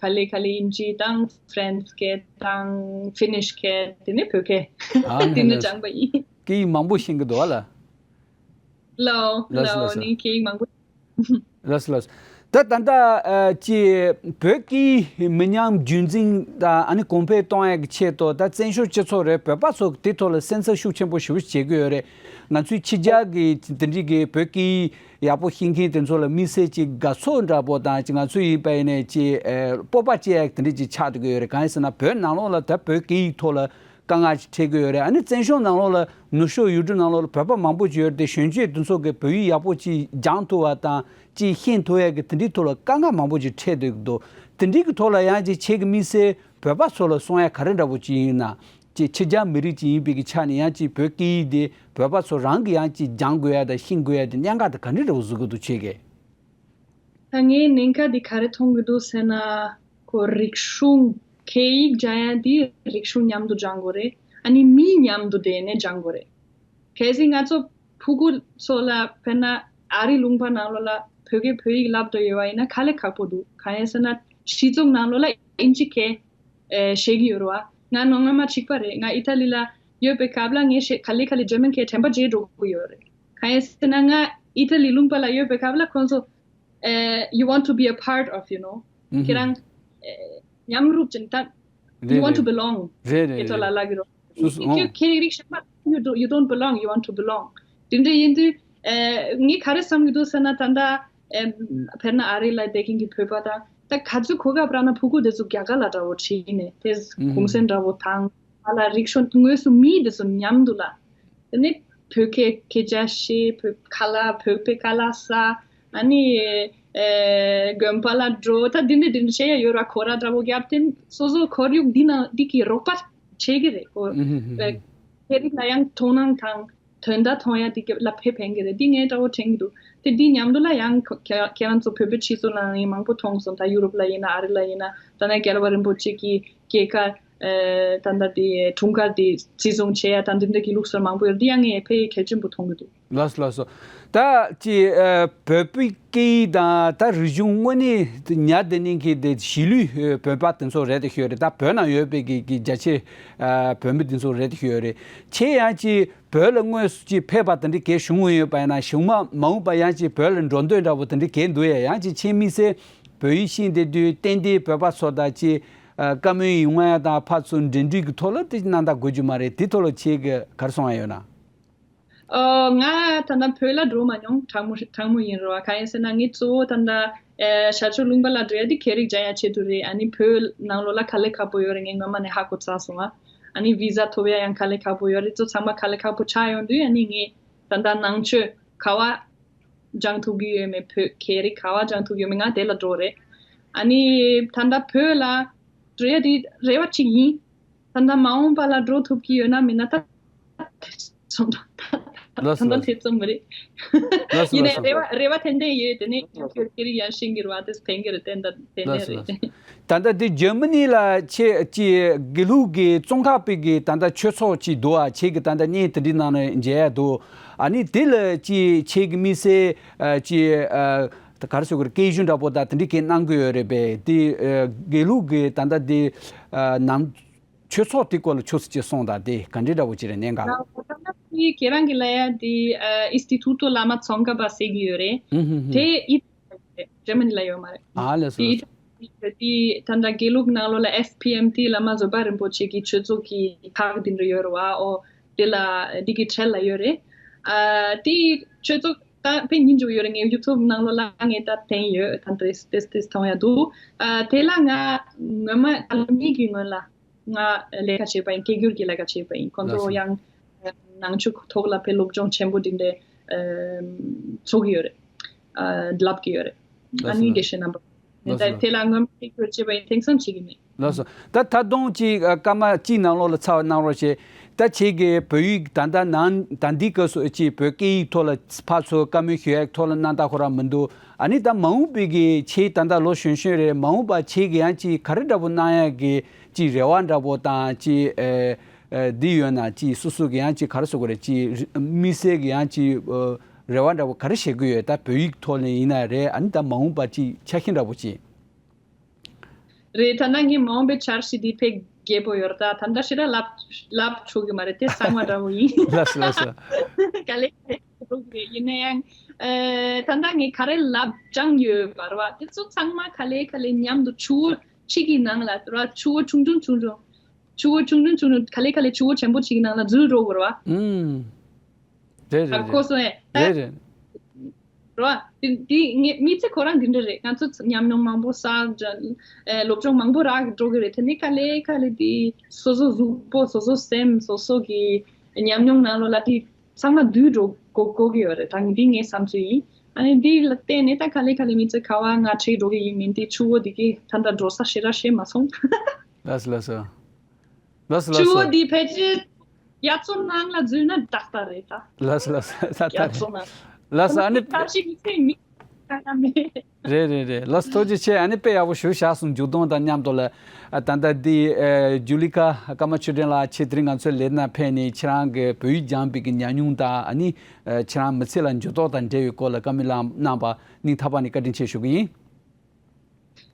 ག་ལེ་ག་ལེ་དབྱིན་ཇི་དང་ཧྥ་རན་སི་སྐད་དང་ཧྥི་ནིཤ་སྐད། དེ་ནས་བོད་སྐད། ཨ་དེ་ནས་ལགས། སྦྱངས་པ་ཡིན། སྐད་ཡིག་མང་པོ་ཤེས་ཀྱི་འདུག་ཨ་ལ། ལའོ་ལགས་སོ་ལའོ་ལགས་སོ། ནི་སྐད་ཡིག་མང་པོ། ལགས་སོ་ལགས་སོ། ད་ད་ལྟ་ཨ་ཅི་བོད་ཀྱི་མི་ཉམས་རྒྱུན་འཛིན་དང་ཨ་ནི་གོང་འཕེལ་གཏོང་ཡག་གི་ཆེད་དུ་ད་བཙན་བྱོལ་སྤྱི་ཚོགས་རེད། བོད་པ་ཚོ་དེ་ཐོག་ལ་སེམས་འཚབ་ཤུགས་ཆེན་པོ་ཞེ་པོ་བྱེད་ཀྱི་ཡོད་རེད། ང་ཚོའི་ཕྱི་རྒྱལ་གྱི་དེ་འདྲའི་གི་བོད་ཀྱི་ཡག་པོ་ཤེས་མཁན་དེ་ཚོ་ལ་དམིགས་བསལ་གྱི་དགའ་ཚོར་འདྲ་པོ་དང་ཅིག་ང་ཚོ་ཡིན་པ་ཡིན་ནའི་ཅིག་ཨ་སྤོབས་པ་སྐྱེ་ཡག་དེ་འདྲ་ཅིག་ཆགས་འགྲོ་གི་ཡོད་རེད། གང་ཡིན་ཟེར་ན་བོད་ནང་ལོགས་ལ་ད་བོད་སྐད་ཡིག་ཐོག་ལ་དཀའ་ངལ་ཅིག་འཕྲད་ཀྱི་ཡོད་རེད། ཨ་ནི་བཙན་བྱོལ་ནང་ལོགས་ལ་ནུབ་ཕྱོགས་ཡུལ་གྲུ་ནང་ལོགས་ལ་བོད་པ་མང་པོ་ཅིག་ཡོད་རེད་དེ། གཞོན་སྐྱེས་དེ་ཚོ་གིས་བོད་ཡིག་ཡག་པོ་ཅིག་སྦྱང་ཐུབ་པ་དང་ཅིག་ཤེས་ཐུབ་ཡག་གི་དེ་འདྲའི་ཐོག་ལ་དཀའ་ངལ་མང་པོ་ཅིག་འཕྲད་སྡོད་ཀྱི་འདུག་དེ་འདྲའི་གི་ཐོག་ལ་ཡང་ཅིག་ཁྱེད་ཀྱི་དམིགས་བསལ་བོད་པ་ཚོ་ལ་གསུང་ཡག་ག་རེ་འདྲ་པོ་ཅིག་ཡིན་ན། ཅིག་ཕྱི་རྒྱལ་མི་རིགས་ཅིག་ཡིན་པའི་གི་ཆ་ནས་ཡང་ཅིག་བོད་སྐད་ཡིག་དེ་བོད་པ་ཚོ་རང་གིས་ཡང་ཅིག་སྦྱང་དགོས་ཡག་དང་ཤེས་དགོས་ཡག་དེ་གནད་འགག་དེ་ག་འདྲ་འདྲ་པོ་བཟོ་གི་འདུག་ཁྱེད་ཀྱིས། ད་ངའི་ཉེན་ཁ་འདི་ག་རེ་མཐོང་གི་འདུག་ཟེར་ན། ཁོ་རིག་གཞུང་སྐད་ཡིག་སྦྱང་ཡག་འདི་རིག་གཞུང་མཉམ་དུ་སྦྱང་དགོས་རེད། ཨ་ནི་མི་མཉམ་དུ་བསྡད་ནས་སྦྱང་དགོས་རེད། གལ་སྲིད་ང་ཚོ་ཕྲུ་གུ་ཚོ་ལ་དཔེར་ན་ཨ་རི་ལུང་པ་ནང་ལོགས་ལ་བོད་སྐད་བོད་ཡིག་བསླབ་འགྲོ་ཡོད་པ་ཡིན་ན་དཀའ་ལས་ཁག་པོ་འདུག་གང་ཡིན་ཟེར་ན་སྤྱི་ཚོགས་ནང་ལོགས་ལ་ཨིན་ཇི་སྐད་ཨེ་བཤད་ཀྱི་ཡོད་རེད་བ། ང་ནང་ང་མ་གཅིག་པ་རེད། ང་ཨི་ཐ་ལི་ལ་ཡོད་པའི་སྐབས་ལ་ངས་བཤད་ག་ལེ་ག་ལེ་ཇར་མན་སྐད་དྲན་པ་བརྗེད་འགྲོ་གི་ཡོད་རེད། གང་ཡིན་ཟེར་ན་ང་ཨི་ཐ་ལི་ལུང་པ་ལ་ཡོད་པའི་སྐབས་ལ་ཁོང་ཚོ་ཨེ། you want to be a part of, you know, ཨུ་ཁྱེད་རང་ཨེ་མཉམ་རུབ་ཅིག་ད། You want to belong. རེད་རེད་ཨེ་ཐོ་ལ་རེད། ལ་གི་རོ། སུ་སུ་ཁྱེད་ཁྱེད་རིག་གཞན་པ། you do, you don't belong, you want to belong. དེ་འདྲ་ཡིན་དུས་ཨེ་ངས་ག་རེ་བསམ་གྱི་འདུག་ཟེར་ན་ད་ལྟ་ཨེ་དཔེར་ན་ཨ་རི་ལ་བསྡད་མཁན་གྱི་བོད་པ་དང་ད་ག་ཚོད་གོ་སྐབས་རག་ན་ཕྲུ་གུ་དེ་ཚོ་རྒྱ་གར་ལ་འདྲ་བོ་ཁྲིད་ནས་དེ་གུང་སེང་འདྲ་བོ་དང་། ང་ལ་རིག་གཞུང་དངོས་སུ་མི་དེ་ཚོ་མཉམ་དུ་ལ། དེ་ནས་བོད་སྐད་སྐད་ཆ་བཤད། བོད་ཁ་ལག་བོད་པའི་ཁ་ལག་ཟ། ཨ་ནི་ཨེ་དགོན་པ་ལ་འགྲོ། ད་འདི་འདྲ་འདི་འདྲ་བྱེད་ཡ་ཡོད་ར། ཁོ་ར་འདྲ་པོ་རྒྱབ་སྟེ་སོ་སོ་ཁོར་ཡུག་འདི་ནང་འདི་གི་རོགས་པ་བྱེད་ཀྱི་རེད་ཁོ། ཨེ་ཤེས་རིག་ལ་ཡང་དོ་སྣང་དང་དོན་དག་མཐོང་ཡ་འདི་གི་ལ་ཕེ་ཕན་གྱི་རེད། འདི་ངའི་འདྲ་པོ་དྲན་གྱི་འདུག་དེ་འདི་མཉམ་དུ་ལ་ཡང་ཁོ་ཁྱེད་ཁྱེད་རང་ཚོ་བོད་པའི་སྤྱི་ཚོགས་ནང་ཡང་མང་པོ་མཐོང་སོང་། ད་ཡུ་རོབ་ལ་ཡིན་ན་ཨ་རི་ལ་ཡིན་ན་ད་ནི་རྒྱལ་བ་རིན་པོ་ཆེ་གི་སྐྱེས་སྐར། ཨེ་ད་ལྟ་དེ་འཁྲུངས་སྐར་དེ་བརྩི་སྲུང་བྱེད་ཡ་དང་འདི་འདྲ་གི་ལུགས་སྲོལ་མང་པོ་ཡོད། འདི་ཡང་ངས་ཕལ་གལ་ཆེན་པོ་མཐོང་གི་འདུག་ལགས་སོ་ལགས་སོ། ད་ཅི་ཨེ་བོད་པའི་སྐད་ཡིག་དང་ད་རིག་གཞུང་དངོས་གནས་ཉར་བསྡད་མཁན་གྱི་དེ་གཞིས་ལུས་ཨེ་བོད་པ་དེ་ཚོ་རེད་དེ་ཤོད་རེད། ད་བོད་ནང་ཡོད་པའི་གི་གི་རྒྱ་ཆེ་ཨེ་བོད་མི་དེ་ཚོ་རེད་དེ་ཤོད་རེད། ཁྱེད་ཡང་ཅི་བོད་ལ་དངོས་སུ་ཅི་ཕེབས་པ་དེ་འདྲ་གས་བྱུང་ཡོད་པ་ཡིན་ན་གཞུག་མ་མ་འོངས་པ་ཡང་ཅི་བོད་ལ་འགྲོ་འདོད་འདྲ་པོ་དེ་འདྲ་གས་འདུག་ཡ། ཡང་ཅི་ཁྱེད་དམིགས་བསལ་བོད་ཡིག་ཤེས་བསྡད་དུས་ཏན་ཏན་བོད་པ་ཚོ་དང་ཅི། ཨ་བཀའ་མོལ་ཡོང་ཡ་དང་ཕར་ཚུར་འབྲེལ་འདྲིས་ཀྱི་ཐོག་ལ་དེ་གནང་སྟངས་དགོས་རྒྱུ་མ་རེད། དེ་ཐོག་ལ་ཁྱེད་ཀྱིས་ག་རེ་གསུང་ཡ་ཡོད་ན། ཨོ་ང་ད་ལྟ་བོད་ལ་འགྲོ་མ་མྱོང་། གྲང་མོ་གྲང་མོ་ཡིན་རེད་བ། གང་ཡིན་ཟེར་ན་ངའི་གཙོ་བོ་ད་ལྟ་ཨེ་ཤར་ཕྱོགས་ལུང་པ་ལ་འགྲོ་ཡ་དེ་ཤེས་རིག་སྦྱང་ཡ་ཆེད་དུ་རེད། ཨ་ནི་བོད་ནང་ལོགས་ལ་དཀའ་ལས་ཁག་པོ་ཡོད་རེད། ངས་སྔོན་མ་ནས་ཧ་གོ་ཚར་སོང་ང་། ཨ་ནི་བི་ཟ་ཐོབ་ཡ་ཡང་དཀའ་ལས་ཁག་པོ་ཡོད་རེད། གཙོ་ཚང་མ་དཀའ་ལས་ཁག་པོ་ཆགས་ཡོང་དུས་ཨ་ནི་ངས་ད་ལྟ་ནང་ཆོས་ག་བ་སྦྱང་ཐུབ་ཀྱི་ཡོད་མེད། བོད་ཤེས་རིག་ག་བ་སྦྱང་ཐུབ་ཀྱི་ཡོད་མེད་ང་དེ་ལ་འགྲོ་རེད། ཨ་ནི་ད་ལྟ་བོད་ལ་འགྲོ་ཡ་དེ་རེ་བ་གཅིག་ཡིན། ད་ལྟ་མ་འོངས་པ་ལ་འགྲོ་ཐུབ་ཀྱི་ཡོད་ན་མིན་ན་ད་ཚོང་ད་ལགས་སོ་ད་ལྟ་ལགས་སོ། ཐེ་ཚོམ་མི་རེད། ལགས་སོ་ཡིན་ནའི་ལགས་སོ། རེ་བ་རེ་བ་ཏན་ཏན་ཡོད། དེ་ནས་ཤེས་རིག་ཡར་ཤེས་ཀྱི་རེད་བ། དེ་ཕན་གྱི་རེད། ཏན་ཏན་ཏན་ཏན་ལགས་སོ་ལགས་སོ། རེད། ད་ལྟ་འདི་འཇར་མ་ནི་ལ་ཆེ་ཅི་དགེ་ལུགས་ཀྱི་ཙོང་ཁ་པའི་གི་ད་ལྟ་ཆོས་ཚོགས་ཅིག་འདུག་ཨ། ཆེ་གི་ད་ལྟ་བརྙན་དེ་འདྲའི་ནང་ནས་མཇལ་ཡ་འདུག་ཨ་ནི་དེ་ལ་ཅི་ཆེ་གི་དམིགས་བསལ་ཨ་ཅི་ཨ་ད་ག་རེ་ཟེར་དགོས་རེད། སྐད་གཞུང་འདྲ་པོ་ད་དེ་འདྲའི་གི་གནང་གི་ཡོད་རེད་པས། དེ་ཨ་དགེ་ལུགས་ཀྱི་ད་ལྟ་དེ་ཨ་ནང་ཆོས་ཚོགས་དེ་སྐོར་ལ་ཆོས་སུ་ཅི་གསུངས་དང་དེ་ག་འདྲའི་འདྲ་པོ་ཅི་རེད་གནད་འགག་ད་ལྟ་དེ་ཁྱེད་རང་གི་ལ་ཡ་དེ་ཨ་Instituto Lama Tsongkhapa ཟེར་གི་ཡོད་རེད། ཧུམ་ཧུམ་ཧུམ། དེ་ཨི་ཇར་མ་ནི་ལ་ཡོད་མ་རེད། ཨ་ལགས་སོ་དེ་ལགས་སོ། དེ་ད་ལྟ་དགེ་ལུགས་ནང་ལོགས་ལ་S P M T བླ་མ་བཟོད་པ་རིན་པོ་ཆེ་གི་ཆོས་ཚོགས་ཀྱི་ཁག་དེ་འདྲ་ཡོད་རེད་བ། ཨོ་དེ་ལ་འདི་གི་འཕྲལ་ལ་ཡོད་རེད། ཨ་དེ་ཆོས་ཚོགས་ད་དཔེ་སྙིང་རྗེ་པོ་ཡོད་རེད། ངའི་ཡུ་ཊུབ་ནང་ལོགས་ལ་ངས་ད་བསྟན་ཡོད། ད་ཏེས་ཏེས་ཏེས་མཐོང་ཡ་འདུག་ཨ་དེ་ལ་ང་སྔོན་མ་ད་ལོ་གཉིས་ཀྱི་སྔོན་ལ། ང་ལས་ཀ་བྱས་པ་ཡིན། སྐད་སྒྱུར་གྱི་ལས་ཀ་བྱས་པ་ཡིན། ཁོང་ལགས་ཚོ་སོ། ཡང་ནང་ཆོས་ཐོག་ལ་དཔེ་སློབ་སྦྱོང་ཆེན་པོ་འདི་འདྲ་ཨ་ཚོགས་ཀྱི་ཡོད་རེད། ཨ་བསླབ་ཀྱི་ཡོད་རེད། ལགས་ཨ་ནི་སོ། དགེ་བཤེས་རྣམ་པ། ལགས་ད་སོ། དེ་ལ་སྔོན་མ་སྐད་སྒྱུར་བྱས་པ་ཡིན། དེང་སང་བྱེད་ཀྱི་མེད། ལགས་སོ། ད་ད་དུང་ཅིག་ཨ་སྐར་མ་གཅིག་ནང་ལོགས་ལ་ཚར་གནང་རོགས་བྱེད། ད་ཁྱེད་ཀྱིས་བོད་ཡིག་ད་ལྟ་ནང་ད་འདི་སྐབས་སུ་ཅིག་བོད་སྐད་ཡིག་ཐོག་ལ་ཕར་ཚུར་བཀའ་མོལ་ཞུ་ཡག་ཐོག་ལ་སྣང་དག་ཁོ་རང་མི་འདུག་ཨ་ནི་ད་མ་འོངས་པའི་གི་ཁྱེད་ད་ལྟ་ལོ་གཞོན་གཞོན་རེད། མ་འོངས་པ་ཁྱེད་ཀྱི་ཡང་ཅིག་ག་རེ་འདྲ་པོ་གནང་ཡག་གི་ཅིག་རེ་བ་འདྲ་པོ་དང་ཅིག་ཨེ་ཨེ་འདི་ཡོད་ན་ཅིག་སོ་སོ་གི་ཡང་ཅིག་ག་རེ་ཟེར་དགོས་རེད། ཅིག་དམིགས་བསལ་གི་ཡང་ཅིག་ཨེ་རེ་བ་འདྲ་པོ་ག་རེ་བྱེད་ཀྱི་ཡོད། ད་བོད་ཡིག་ཐོག་ནས་ཡིན་ན་རེད། ཨ་ནི་ད་མ་འོངས་པ་ཅིག་འཆར་གཞི་འདྲ་པོ་ཅིག་རེད། ད་ནང་ངའི་མ་འོངས་པའི་འཆར་གཞི་འདི་དཔེ་རྒྱས་པོ་ཡོད་རེད། ད་ད་ལྟ་ཞེ་དྲག་ལབ་ལབ་ཆོག་གི་མ་རེད། དེ་གསང་བ་འདྲ་པོ་ཡིན། ལགས་སོ་ལགས་སོ། ག་ལེ། འགྲོ་གི་རེད། ཡིན་ན་ཡང་ཨེ་ད་ལྟ་ངས་ག་རེ་ལབ་སྦྱངས་ཡོད་པ་རེད་བ། དེ་ཚོ་ཚང་མ་ག་ལེ་ག་ལེ་མཉམ་དུ་ཆུ་བོ་གཅིག་གི་ནང་ལ་རེད་བ། ཆུ་བོ་ཆུང་ཆུང་ཆུང་ཆུང་། ཆུ་བོ་ཆུང་ཆུང་ཆུང་ཆུང་ག་ལེ་ག་ལེ་ཆུ་བོ་ཆེན་པོ་གཅིག་གི་ནང་ལ་འཛུལ་འགྲོ་དགོས་རེད་བ། ཨུམ། རེད་རེད་ཨ་རེད། གོ་སོང་ངས། རེད་རེད། རེད་བ། དེ་དེ་ངས་མི་ཚེ་ཁོ་རང་འདི་འདྲ་རེད། ང་ཚོ་ཉམས་མྱོང་མང་པོ་བསགས་ཀྱང་ཨེ་སློབ་སྦྱོང་མང་པོ་རག་འགྲོ་གི་རེད། དེ་ནས་ག་ལེ་ག་ལེ་དེ་སོ་སོ་གཟུགས་པོ་སོ་སོ་སེམས་སོ་སོ་གི་ཉམས་མྱོང་ནང་ལོགས་ལ་དེ་ཚང་མ་འདུས་འགྲོ་གོ་གོ་གི་ཡོད་རེད། ད་འདི་ངའི་བསམ་ཚུལ་ཡིན། ཨ་ནི་འདི་ལ་བརྟེན་ནས་ད་ག་ལེ་ག་ལེ་མི་ཚེ་ག་བ་ང་ཁྲིད་འགྲོ་གི་ཡིན་མིན་དེ་ཆུ་བོ་འདི་གི་ད་ལྟ་འགྲོ་ས་ཞེ་དྲག་ཤེས་མ་སོང་། ལགས་སོ་ལགས་སོ། ལགས་སོ་ལགས་ཆུ་བོ་སོ། འདི་ཕལ་ཆེར་རྒྱ་མཚོ་ནང་ལ་འཛུལ་ན་ཏག་ཏག་རེད་ད། ལགས་སོ་ལགས་སོ། ད་ད་རྒྱ་རེད། མཚོ་ནང་། ལགས་སོ། ཨ་ནི་ད་ཞིག་མི་ཚེ་མི་ཁ་ན་མེད། རེད་རེད་རེད། ལགས་སོ་ཐུགས་རྗེ་ཆེ། ཨ་ནི་དཔེ་ཡག་པོ་ཞུ་བཞག་སོང་། མཇུག་སྡོམ་དང་མཉམ་དུ་ལ། ཨ་ད་ལྟ་འདི་ཨ་ཇུ་ལི་ཀ་ཀརྨ་ཆོས་སྒྲོན་ལགས་ཁྱེད་དེ་རིང་ང་ཚོའི་ལས་ནང་ཕེབས་ནས་ཁྱེད་རང་གི་བོད་ཡིག་སྦྱངས་པའི་གི་ཉམས་མྱོང་དང་། ཨ་ནི་ཨ་ཁྱེད་རང་མི་ཚེ་ལ་འགྱུར་ལྡོག་དང་འབྲེལ་བའི་སྐོར་ལ་བཀའ་མོལ་གནང་པ་སྙིང་ཐག་པ་ནས་བཀའ་དྲིན་ཆེ་ཞུ་གི་ཡིན།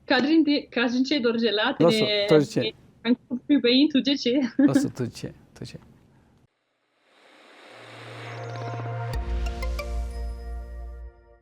བཀའ་དྲིན་དེ་བཀའ་དྲིན་ཆེ་རྡོ་རྗེ་ལགས། དེ་ལགས་སོ། ཐུགས་རྗེ་ཆེ། ནས་གང་ཐུབ་ཐུབ་པ་ཡིན། ཐུགས་རྗེ་ཆེ། ལགས་སོ། ཐུགས་རྗེ་ཆེ། ཐུགས་རྗེ་ཆེ།